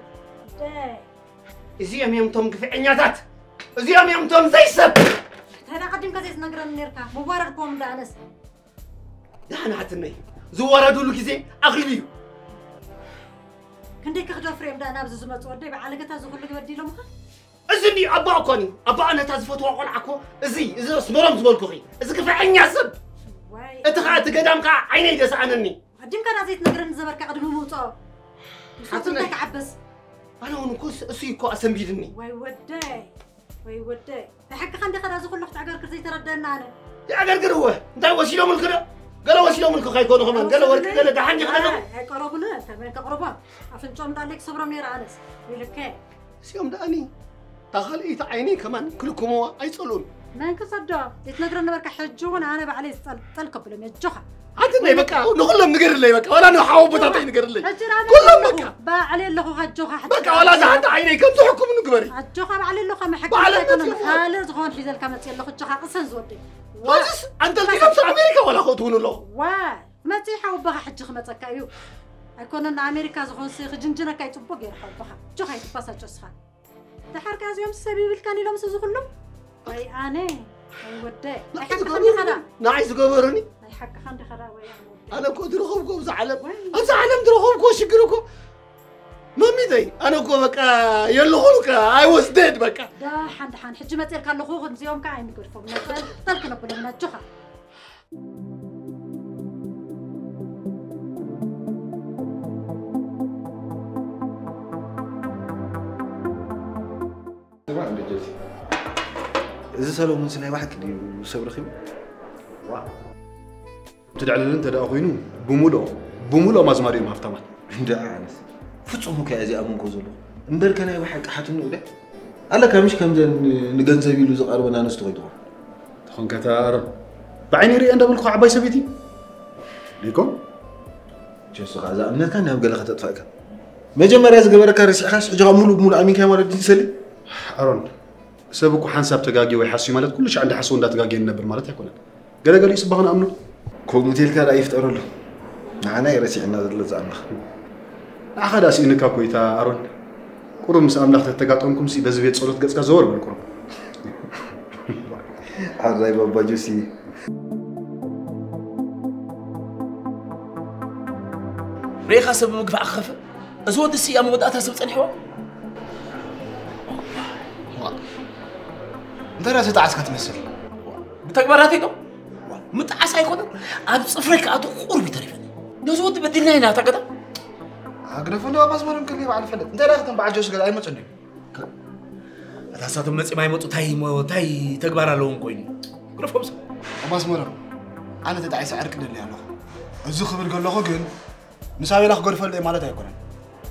እዚኦም እዮም እቶም ግፍዐኛታት። እዚኦም እዮም እቶም ዘይሰብ። ታዲያ ቀዲምካ ዘይትነግረኒ ነርካ። ምዋረድክዎም እንዳ ኣነስ። ደሓን ሓትነይ፣ ዝዋረዱሉ ግዜ ኣኺሉ እዩ። ክንደይ ክኽደፍሩ እዮም ደኣ ናብዚ ዝመጹ ወደይ? በዓል ገታ እዚ ኩሉ በዲሎምኻ? እዚ እንዲ ኣባ እኮ እዩ። ኣባ ነታ ዝፈትዋ ቆልዓ እኮ እዚ፣ እዚ ኣስመሮም ዝበልኩኺ፣ እዚ ግፍዐኛ ሰብ። ዋይ። እቲ ኸኣ እቲ ገዳም ከኣ ዓይነይ ደስኣነኒ። ኣዲምካ ደኣ ዘይትነግረኒ ዘበርካ ቅድሚ ምውጽኦ። ንስኻ ሓትነይ። እንታይ ክዓብስ? ኣነ እውን እኮ እሱ፣ እሱ እኮ ኣሰንቢድኒ። ወይ ወደይ፣ ወይ ወደይ። ብሓቅኻ እንዲኻ ደኣ እዚ ኩሉ ክትዕገርግር ዘይተረደአና ኣነ። ይዕገርግር እወ። እንታይ ወሲዶምልኪ ዶ? ገለ ወሲዶምልኪ ከይኮኑ ከማን፣ ገለ ወርቂ፣ ገለ ደሓን ዲኺ ዘለኹ? ኣይ፣ ኣይቀረቡን፣ እንታይ መን ከቕርቦም? ኣፍንጮም ደኣ ኣለይ ክሰብሮም ነይረ ኣነስ። ይልከ። እዚኦም ደኣኒ፣ እታ ካልኣይቲ ዓይነይ ከማን ክልክምዋ ኣይጸልኡን። መን ክሰዶ? ዘይትነግረኒ ነበርካ፣ ሕጂ እውን ኣነ ባዕለይ ዝጸል-፣ ጠል ከብሎም እየ፣ ኣጆኻ። ሓትነይ በቃ ንኹሎም ንገርለይ በቃ፣ ዋላ ንሓወቦታተይ ንገርለይ። ሕጂ ራሚ ኩሎም ኣለኹ፣ በቃ። ባዕለይ ኣለኹ፣ ኣጆኻ፣ ሕጂ በቃ ዋላ እዛ ሓንቲ ዓይነይ ከም ዝሕክሙኒ ግበሪ። ኣጆኻ፣ ባዕለይ ኣለኹ፣ መሕክም ባዕለይ ኣይኮነን፣ ኣለኹ። ካልእ ዝኾን ሒዘልካ መጽእ ኣለኹ፣ እጆኻ ቅሰን ዝወደይ። ዋ። ሐዝስ ኣንጠልጢሎምስ ኣሜሪካ ዋላ ከእትውኒ ኣለኹ። ዋ፣ መጽእ ሓወቦኻ ሕጂ ክመጸካ እዩ። ኣይኮነን ንኣሜሪካ ዝኾንሲ ክጅንጅነካ እዩ ጽቡቕ ገይሩ ሓወቦኻ። እጆኻ ኣይትባሳጮ እስኻ። ደሓር ከኣ እዚኦም ሰብ ይብልካን ኢሎምስ እዚ ኩሉ? ወይ ኣነ፣ ወይ ወደይ። ናይ ሓቅኻ እንዲኻ ደኣ። ንዓይ ዝገበሩኒ? ናይ ሓቅኻ እንዲኻ ደኣ ወይ ኣነ ወደይ። ኣነ እኮ ዝረኸብኩ ኣብዚ ዓለም፣ ወይ። ኣብዚ ዓለም ዝረኸብኩ ሽግር እኮ መሚተይ፣ ኣነ እኮ በቃ የለኹን እኮ፣ I was dead በቃ። ደሓን፣ ደሓን፣ ሕጂ መጽኤልካ ኣለኹ፣ እዚኦም ከኣ ኣይንገድፎም ኢና፣ ጠል-፣ ጠል ክነብሎም ኢና፣ ኣጆኻ። እዋእ፣ እንደ ጀልሲ። እዚ ሰለሙንስ ናይ ብሓቂ ድዩ ሰብ ረኺቡ? ዋ። እቲ ድዕልል እንተ ደኣ ኮይኑ፣ ብምልኦም፣ ብምልኦም ኣዝማዱ እዮም ሃፍታማት። እንደ ኣነስ። ፍጹም እኮ እየ ዝኣመንኮ ዘለኹ። እምበርከ ናይ ብሓቂ ሓትንኡ ደ? ኣለካ ምሽ ከምዘን ንገንዘብ ኢሉ ዝቐርበን ኣንስቲ ኮይንትኾን። ተኾንካ እታ ኣሮን። ብዓይነይ ርእየ እንዳበልኩ ዓባይ ሰበይቲ። ደይኮን? ቸሱ ኸኣ እዛ እምነትካ ናብ ገለ ከተጥፋእካ። መጀመርያ ዝገበረካ ረሲዕካስ ሕጂ ኸኣ ሙሉእ ብሙሉእ ኣሚንካዮ ማለት ድዩ ሰሊ? ኣሮን፣ ሰብ እኮ ሓንሳብ ተጋግየ ወይ ሓስዩ ማለት ኩሉ ሻዕ እንዳሓሰቡ እንዳተጋግየ ንነብር ማለት ኣይኮነን። ገለገሊኡ ጽባቐ ንኣምኖ። ከምኡ ተልካ ደኣ ይፍጠረሉ። ንዓና እዩ ረሲዕና ዘሎ እዚ ኣምላኽ። ንዓኻ ደኣ ስኢንካ እኮ እዩ እታ ኣሮን። ቁሩብ ምስ ኣምላኽ ተተጋጠምኩምሲ በዚ ቤት ጸሎት ገጽካ ዘወር በል ቁሩብ። ሓራይ ባባ ጆሲ። ሬኻ ሰብ ምግፋዕ ክኸፍእ፣ እዚ ወዲ ሲ ኣብ መወዳእታ ሰብ ጸኒሕዎ። እንታይ ራእሲ ጣዕስካ ትመስል? ብተግባራተይ ዶ? ምጣዓስ ኣይኮነን፣ ኣብ ጽፍረይ ክኣቱ ቁሩብ ይተሪፈኒ። ነዚ ወዲ በዲልና ኢና፣ እታ ገዳ። ኣግደፈሉ፣ ኣብ ኣስመሮም ክልኒ በዓል ፈልጥ። እንታይ ደኣ፣ እቶም በዓል ጆሲ ገዛ ኣይመጹን ድዮም? እታ ሳቶም መጺኦም ኣይመጹ፣ እንታይ ሞ-፣ እንታይ ተግባር ኣለዎም ኮይኑ? ግረፎም ሰብ። ኣብ ኣስመሮም፣ ኣነ ተጣዒሰ ዕርቂ ደሊ ኣለኹ። እዚ ክብል ከለኹ ግን፣ ምስ ኣቤላ ክገድፈሉ እየ ማለት ኣይኮነን።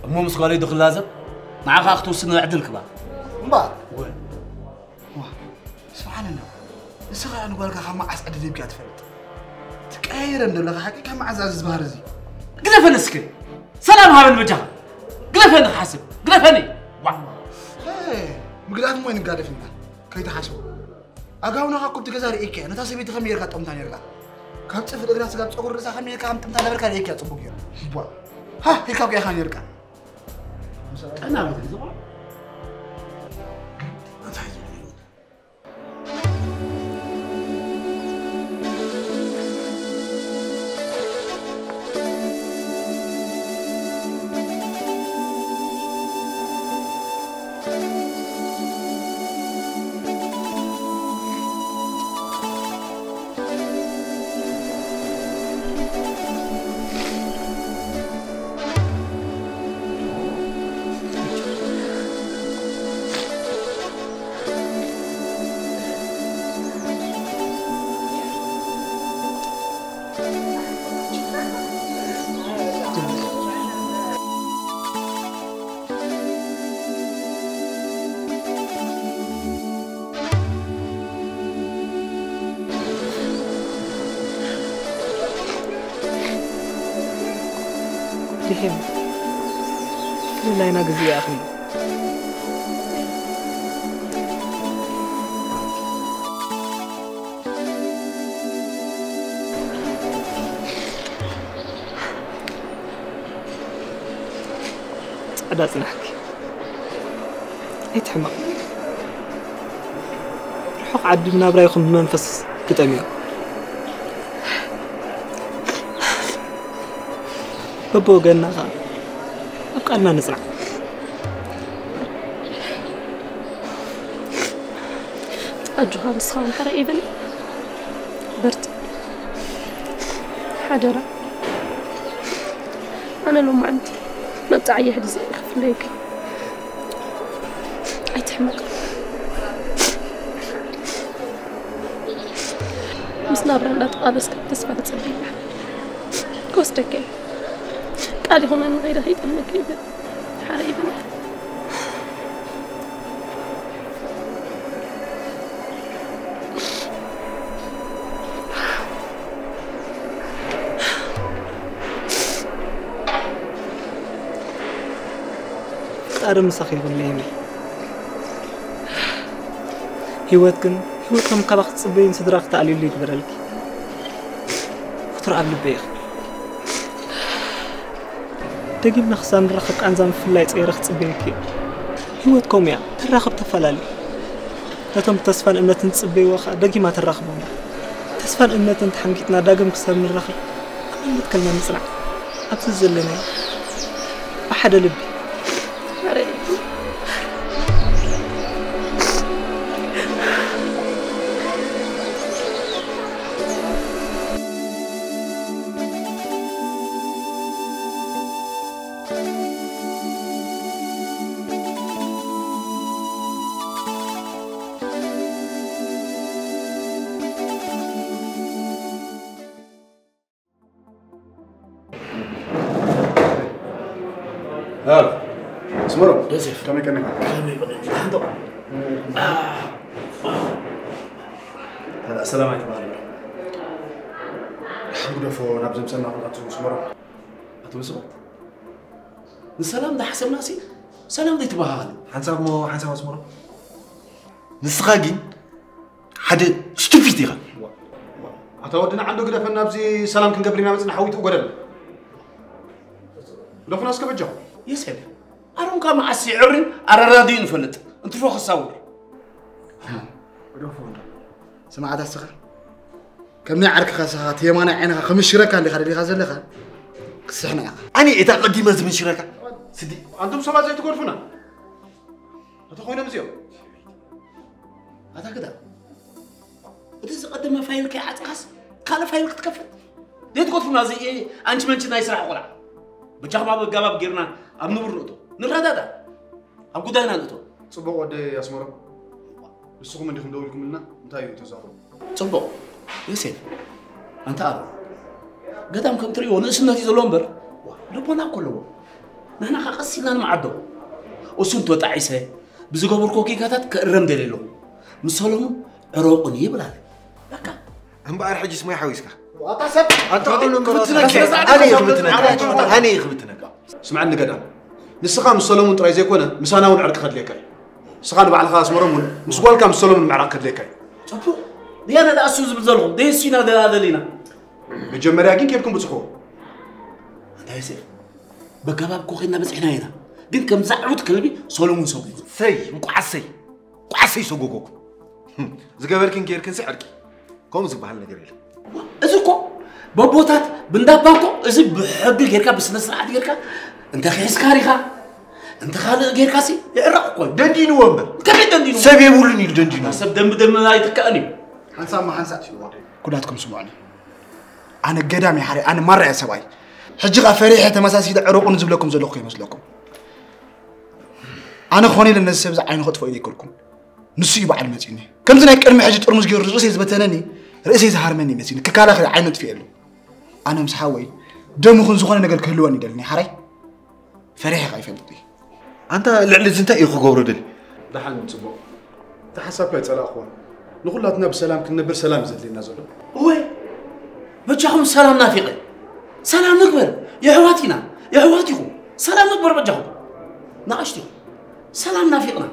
እሞ ምስ ጓለይ ዶ ክላዘብ? ንዓኻ ክትውስን ዕድል ክባ። እምበኣር። ወ- ዋ፣ ስምዓኒ እንዶ። ንስኻ ንጓልካ ካብ መዓስ ዕድል ሂብካ ትፈልጥ? ትቀያየረን ዘለኻ ሓቂ ካብ መዓስ እዚ ባህሪ እዚ? ግደፈኒ እስከ። ሰላም ሃበኒ በጃኻ። ግደፈኒ ክሓስብ። ግደፈኒ። ዋ። ሄ፣ ምግዳፍ እሞ ይንጋደፍ ኢና። ከይትሓስቦ። ኣጋውናኻ እኮ ኣብቲ ገዛ ርእየካ እየ። ነታ ሰበይቲ ከመይ ጌርካ ትጥምታ ኔርካ? ካብ ጽፍሪ እግራ ስጋብ ጸጉሪ ርእሳ ከመይ ጌርካ ከም ትጥምታ ነበርካ ርእየካ እየ ጽቡቕ ገይሩ። ቧ። ሃ፣ ኢልካ እኮ ኢኻ ኔርካ። ቀና በል፣ ዝቖም። እንታይ ዝብል? ድሒም፣ ንናይና ግዜ ይኣኽል። ጻዕዳ ጽናሕኪ ኣይትሕመቕ። ርሑቕ ዓዲ ብናብራ ይኹን ብመንፈስ ግጠምዮ። በብወገንና ኸኣ ኣብ ቃልና ንጽናዕ። ኣጆኻ ንስኻ እውን ሕራይ ኣይበል። በርትዕ። ሓደራ። ኣነ ሎማዓንቲ መብጽዓየ ሕዚ ክፍለየካ። ኣይትሕመቕ። ምስ ናብራ እንዳተቓለስካ ተስፋ ትጽበያ። ክወስደካ እየ። ቃል ይኹነኒ ከይደ ከይጠልመካ ይበል። ሓራይ ይበል። ፈጣሪ ምሳኺ ይኹን ሜሚ። ህይወት ግን፣ ህይወት ከም ካባኺ ትጽበይን ስድራኺ ተኣልዩሉ ይግበረልኪ። ፍጡር ኣብ ልበይ ኢኺ። ደጊምና ክሳብ ንራኸብ ቃንዛ ምፍልላይ ጸይረ ክጽበየኪ እየ። ህይወት ከምኡ እያ፣ ተራኽብ ተፈላሊ። ነቶም ብተስፋን እምነትን ዝጽበይዎ ኸኣ ደጊማ ተራኽቦም እያ። ተስፋን እምነትን ተሓንጊጥና ዳግም ክሳብ ንራኸብ ኣብ መትከልና ንጽናዕ። ኣብዚ ዘለናዮ ብሓደ ልቢ። ኣስመሮም፣ ዮሴፍ። ከመይ ቀኒኻ? ከመይ ቀኒኻ? ደሓን ዶ? ሰላም ኣይተባህልን። ግደፎ፣ ናብ ዘምጸና ኩነታት ኣስመሮም። ኣቶ መስፍን፣ ንሰላም እንዳሓሰብና ሲ ሰላም ዘይትበሃሃሉ። ሓንሳብ እሞ ሓንሳብ ኣስመሮም። ንስኻ ግን ሓደ ስቱፒድ ኢኻ። ዋ፣ ዋ። ኣታ ወድና ዓንዶ ግደፈና፣ ኣብዚ ሰላም ክንገብር ኢና መጽና ሓዊቱ ጎደል። ግደፉና እስከ በጃኹም። የስዕድ። ኣሮንካ መዓስ ይዕርን ኣረራድዩ ንፈልጥ። እንትፎ ክሳውር። ግደፉ እንዶ። ስምዓታ እስኻ፣ ከም ናይ ዓርክኻ እስኻ፣ እቲ የማናይ ዓይንኻ ከምሽረካ እንዲኻ ደሊኻ ዘለኻ፣ ክስሕና ኢኻ። ኣነ እታ ቀዲመ ዝምንሽረካ። ስዲ፣ ኣንቱም ሰባት ዘይትገድፉና። እተ ኮይኖም እዚኦም። ኣታ ክዳ፣ እቲ ዝቐደመ ፋይል ከይዓጽኻስ፣ ካልእ ፋይል ክትከፍት? ዘይትገድፉና፣ እዚ ኣንቺ መንቺ ናይ ስራሕ ቆልዓ። በጃኹም ኣብ ኣገባብ ጌርና ኣብ ንቡር ንእቶ። ንረዳዳ። ኣብ ጉዳይና ንእቶ። ጽቡቕ ወደይ ኣስመሮም። ንስኹም እንዲኹም ደዊልኩምልና፣ እንታይ እዩ ተዛረቡ? ጽቡቕ። ዮሴፍ፣ ኣንታ ኣሮን፣ ገዳም ከም ትርእይዎ ንእስነት እዩ ዘለዎ እምበር፣ ዋ፣ ልቦና እኮ ኣለዎ። ንሕና ኸኣ ቀስ ኢልና ንመዓዶ። እሱ እንተወጣዒሰ፣ ብዝገበርኩዎ ጌጋታት ክእረም ደልየ ኣለኹ። ምስ ሰሎሙን ዕረቑኒ ይብል ኣለ። በቃ። እምበኣር ሕጂስ ሞይ ሓዊስካ? ኣታ ሰብ ኣታ ዓውሉ እምበር ክብትነካ እየ። ኣነ እየ ክብትነካ። ኣነ እየ ክብትነካ። ስምዓኒ ገዳም። ንስኻ ምስ ሰሎሙን ጥራይ ዘይኮነ፣ ምሳና እውን ዕርቂ ከድልየካ እዩ። ንስኻ ንባዕልኻ ኣስመሮም እውን ምስ ጓልካ ምስ ሰሎሙን ምዕራቕ ከድልየካ እዩ። ጽቡቕ። ንያና ደኣ እሱ ዝብል ዘለኹም፣ ደይ እሱ ኢና ደኣ ደሊና። መጀመርያ ግን ኬድኩም ብጽሕዎ። ኣንታ ዮሴፍ፣ በገባብ እኮ ኬድና በጺሕና ኢና። ግን ከም ዛዕቡት ከልቢ ሰሎሙን ሰጒጉ። ሰይ፣ እንቋዕ ሰይ። እንቋዕ ሰይ ሰጎጎኩም። ህም፣ ዝገበርክን ጌርክንሲ ዕርቂ። ከምኡ ዝበሃል ነገር የለን። እዚ እኮ በቦታት ብንዳባ እኮ እዚ ብሕጊ ጌርካ ብስነ ስርዓት ጌርካ እንተ ኺሕዝካ ሪኻ እንተ ካልእ ጌርካሲ ይዕረቕ እኮ እዩ። ደንዲንዎ እምበር። ከመይ ደንዲንዎ? ሰብ የብሉን ኢሉ ደንዲንዎ። ሰብ ደንቢ ደንቢ ኣይትከኣን እዩ። ሓንሳብ ማ ሓንሳብ ትሽዋ። ኩላትኩም ስምዑኒ። ኣነ ገዳም እየ ሓረይ፣ ኣነ ማራ እየ ሰብኣይ። ሕጂ ኸኣ ፈሪሐ ተመሳሲለ ዕረቑኒ ዝብለኩም ዘለኹ ከይመስለኩም። ኣነ ኾነ ኢለ ነዚ ሰብ እዚ ዓይኑ ከጥፍኦ ኢለ ኣይኮንኩን። ንሱ እዩ በዓል መጺኒ። ከምዚ ናይ ቅድሚ ሕጂ ጥርሙዝ ገይሩ ርእሰይ ዝበተነኒ፣ ርእሰይ ዝሃርመኒ መጺኒ። ክከላኸል ዓይኑ ኣጥፊኤሉ። ኣነ ምስ ሓወይ ደሙ ኹን ዝኾነ ነገር ክህልወኒ ይደልኒ ሓራይ። ፈሪሐ ኸኣ ይፈልጥ እየ። ኣንታ ልዕሊ እዚ እንታይ እዩ ክገብሮ ደልዩ? ደሓን ጽቡቕ። እቲ ሓሳብካ ኣይጸላእኽዎን። ንኹላትና ብሰላም ክንነብር ሰላም እዩ ዘድልየና ዘሎ። እወ፣ በጃኹም ሰላም ናፊቐ። ሰላም ንግበር። የሕዋት ኢና። የሕዋት ኢኹም። ሰላም ንግበር በጃኹም። ንኣሽቱ ኢኹም። ሰላም ናፊቕና።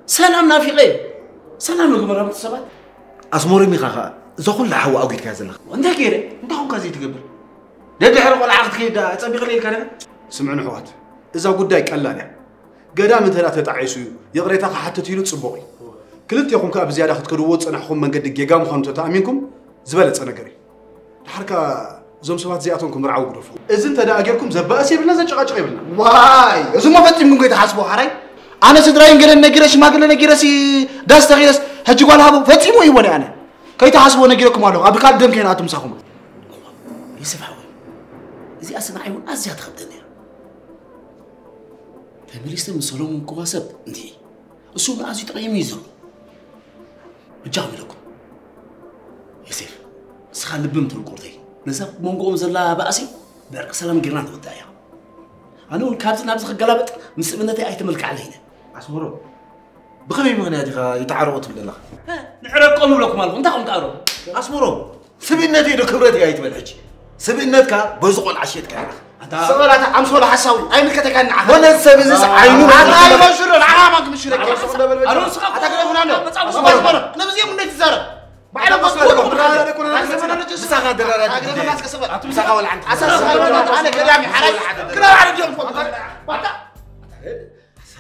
ሰላም ናፊቐ። ሰላም ንግበር፣ ኣቦት ሰባት። ኣስመሮም ኢኻ ኸኣ እዛ ኩላ ሓዊ ኣጒድካያ ዘለኻ። እንታይ ገይረ? እንታይ ኾንካ ዘይትገብር? ደድሕሪ ቆልዓ ክትከይድ ደኣ ጸቢቕለይ ኢልካ ዲኻ? ስምዑኒ ኣሕዋት፣ እዛ ጉዳይ ቀላል እያ። ገዳም እንተ ደኣ ተጣዒሱ እዩ፣ ይቕሬታ ክሓትት ኢሉ ጽቡቕ እዩ። ክልቴኹም ከኣ ብዝያዳ ክትከድዎ ዝጸናሕኹም መንገዲ ጌጋ ምዃኑ ተተኣሚንኩም ዝበለጸ ነገር እዩ። ደሓር ከኣ እዞም ሰባት እዚኣቶም ክምርዓዉ ግደፉ። እዚ እንተ ደኣ ጌርኩም ዘባእስ የብልና፣ ዘጨቓጭቕ የብልና። ዋይ፣ እዚ እሞ ፈጺምኩም ከይትሓስቡ ሓራይ። ኣነ ስድራይን ገለን ነጊረ፣ ሽማግለ ነጊረሲ ዳስ ተኺለስ፣ ሕጂ ጓል ሃቡ ፈጺሙ ይወነ ኣነ። ከይትሓስቡ ነጊረኩም ኣለኹ፣ ኣብ ካልእ ደም ከይንኣቱ ምሳኹም። ዮሴፍ ሓወይ፣ እዚኣስ ንዓይ እውን ኣዝያ ትኸብደኒ እያ። ተመሊሰ ምስ ሰሎሙን ክዋሰብ እንድዒ። እሱ እውን ኣዝዩ ተቐይሙ እዩ ዘሎ። በጃኹም ኢለኩም። ዮሴፍ፣ ንስኻ ልቢ ምትብል ቁርተይ። ነዛ ኣብ መንጎኦም ዘላ ባእሲ ብዕርቂ ሰላም ጌርና ንወድኣ እያ። ኣነ እውን ካብዚ ናብዚ ክገላበጥ ምስ እምነተይ ኣይተመልክዓለይነ። ኣስመሮም፣ ብኸመይ ምኽንያት ኢኻ ይተዓረቑ ትብል ዘለኻ? እ፣ ንዕረቆም ይብለኩም ኣለኹ። እንታይ ኹም ተዓረቑ? ኣስመሮም፣ ስብእነተይ ዶ ክብረተይ ኣይትበል ሕጂ። ስብእነትካ በዚ ቆልዓ ሸጥካ ኢኻ። ኣታ ስቕ በል ኣታ ኣምሶላ ሓሳዊ፣ ኣይምልከተካን ንዓኻ። ወለ ሰብ እዚስ ዓይኑ ኣታ ኣይበሽሮ፣ ንዓኻ ማን ክምሽረካ? ኣሮን ስኻ ኣታ ግደፉና እንዶ። መጽሓፍ ኣስመሮም፣ ነብዚኦም እንዴት ትዛረብ? ባዕሎም ኣታ ፈስፈስ ኣስመሮም፣ ብራዘር ኣይኮነን። ኣታ ስመና ነጭ ምሳኻ ደራራድ ኣታ ግደፉና እስከ ስበል። ኣታ ምሳኻ ወላ ዓንተ። ኣታ ስኻ ወላ ዓንተ። ኣነ ገዳሚ ሓራይ። ክራር ዓረብ እዮም። ኣታ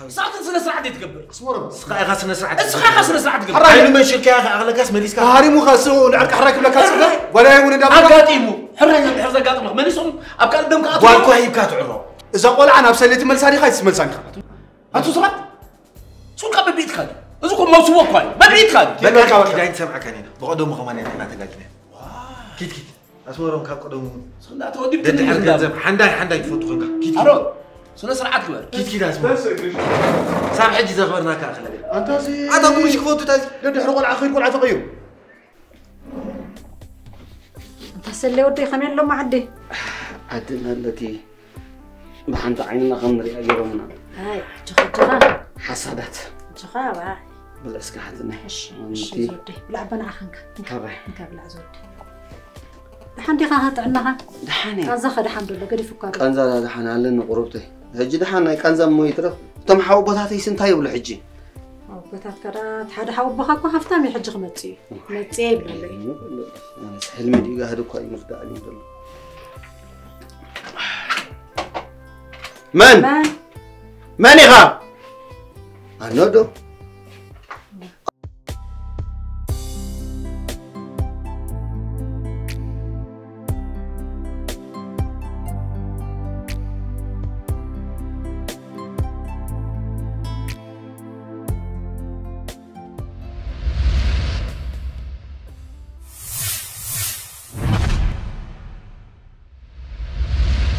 ንስኻ ግን ስነ ስርዓት ዘይትገብር። ኣስመሮም። ንስኻ ኢኻ ስነ ስርዓት ንስኻ ኢኻ ስነ ስርዓት ትገብር። ዓይኑ መንሽርካያ ከኣ ኣኽለካስ መሊስካ። ተሃሪሙ ከኣ እሱ ንዕርቂ ሕራይ ክብለካ ጽገ፣ ዋላ ይውን እንዳበልካ። ኣጋጢሙ፣ ሕራይ እንድሕር ዘጋጥመካ፣ መሊሶም ኣብ ካልእ ደም ክኣትዉ። ጓል እኮ ሂብካ ትዕሮ። እዛ ቆልዓ ናብ ሰሌቲ መልሳ ዲኻ ኣይትመልሳን ኢኻ? ኣቱ ሰባት፣ እሱ ካብ በቢትካ ድዩ? እዚ እኮ መውስቦ እኮ እዩ። በቢትካ ድዩ? በቃ፣ በቃ፣ በቃ። ኪዳይ ትሰምዐካ እኔ። ብቐደሙ ከማን ኢና ተጋጊና። ኪድ፣ ኪድ። ኣስመሮም ካብ ቀደሙ ስንዳ ተወዲብ ደድሕር ትንሽ ገንዘብ ሓንዳይ ሓንዳይ ትፈቱ ኮንካ። ኪድ፣ ኪድ። ኣሮን፣ ስነ ስርዓት ግበር። ኪድ፣ ኪድ ኣስመሮም። ሳብ ሕጂ ዘኽበርናካ ኣኽለ። ኣንታ እዚ ኣታ ጉምሽ ክፈቱ ታዚ። ደድሕሪ ቆልዓ ኸይድ ቆልዓ ተቐይሩ። ኣንታ ሰሌ ወደይ ከመይ ኣሎ ዓዲ? ዓዲ ኣለኪ። ብሓንቲ ዓይንና ከም ንሪኣ ገይሮምና። ኣይ፣ ኣጆኻ፣ ኣጆኻ። ሓሳዳት። ኣጆኻ፣ ዋ። ብልዕ እስከ ሓትነይ። እሺ፣ እሺ፣ ኣንቲ። ዝወደይ። ብላዕ ኣባ ንዓኻ እንካ። እንካ፣ ካባይ። እንካ ብላዕ ዝወደይ። ደሓን ዲኻ ጥዕናኻ? ደሓን እየ። ቃንዛኸ ደሓን ዶ ኣሎ? ገዲፉ እኳ ኣሎ። ቃንዛ ደሓን ኣለኒ ቁሩብተይ። ሕጂ ደሓን ናይ ቃንዛ እሞ ይትረፍ። እቶም ሓወቦታተይስ እንታይ ይብሉ ሕጂ? ኣቦታትካ ደኣ፣ እቲ ሓደ ሓወቦኻ እኮ ሃፍታም እዩ፣ ሕጂ ክመጽእ እዩ። መጽእ ይብለለይ። ኣነስ ሕልሚ ድዩ ጋህዲ እኳ እዩ ዝርድኣኒ ዘሎ። መን? መን? መን ኢኻ? ኣነ ዶ?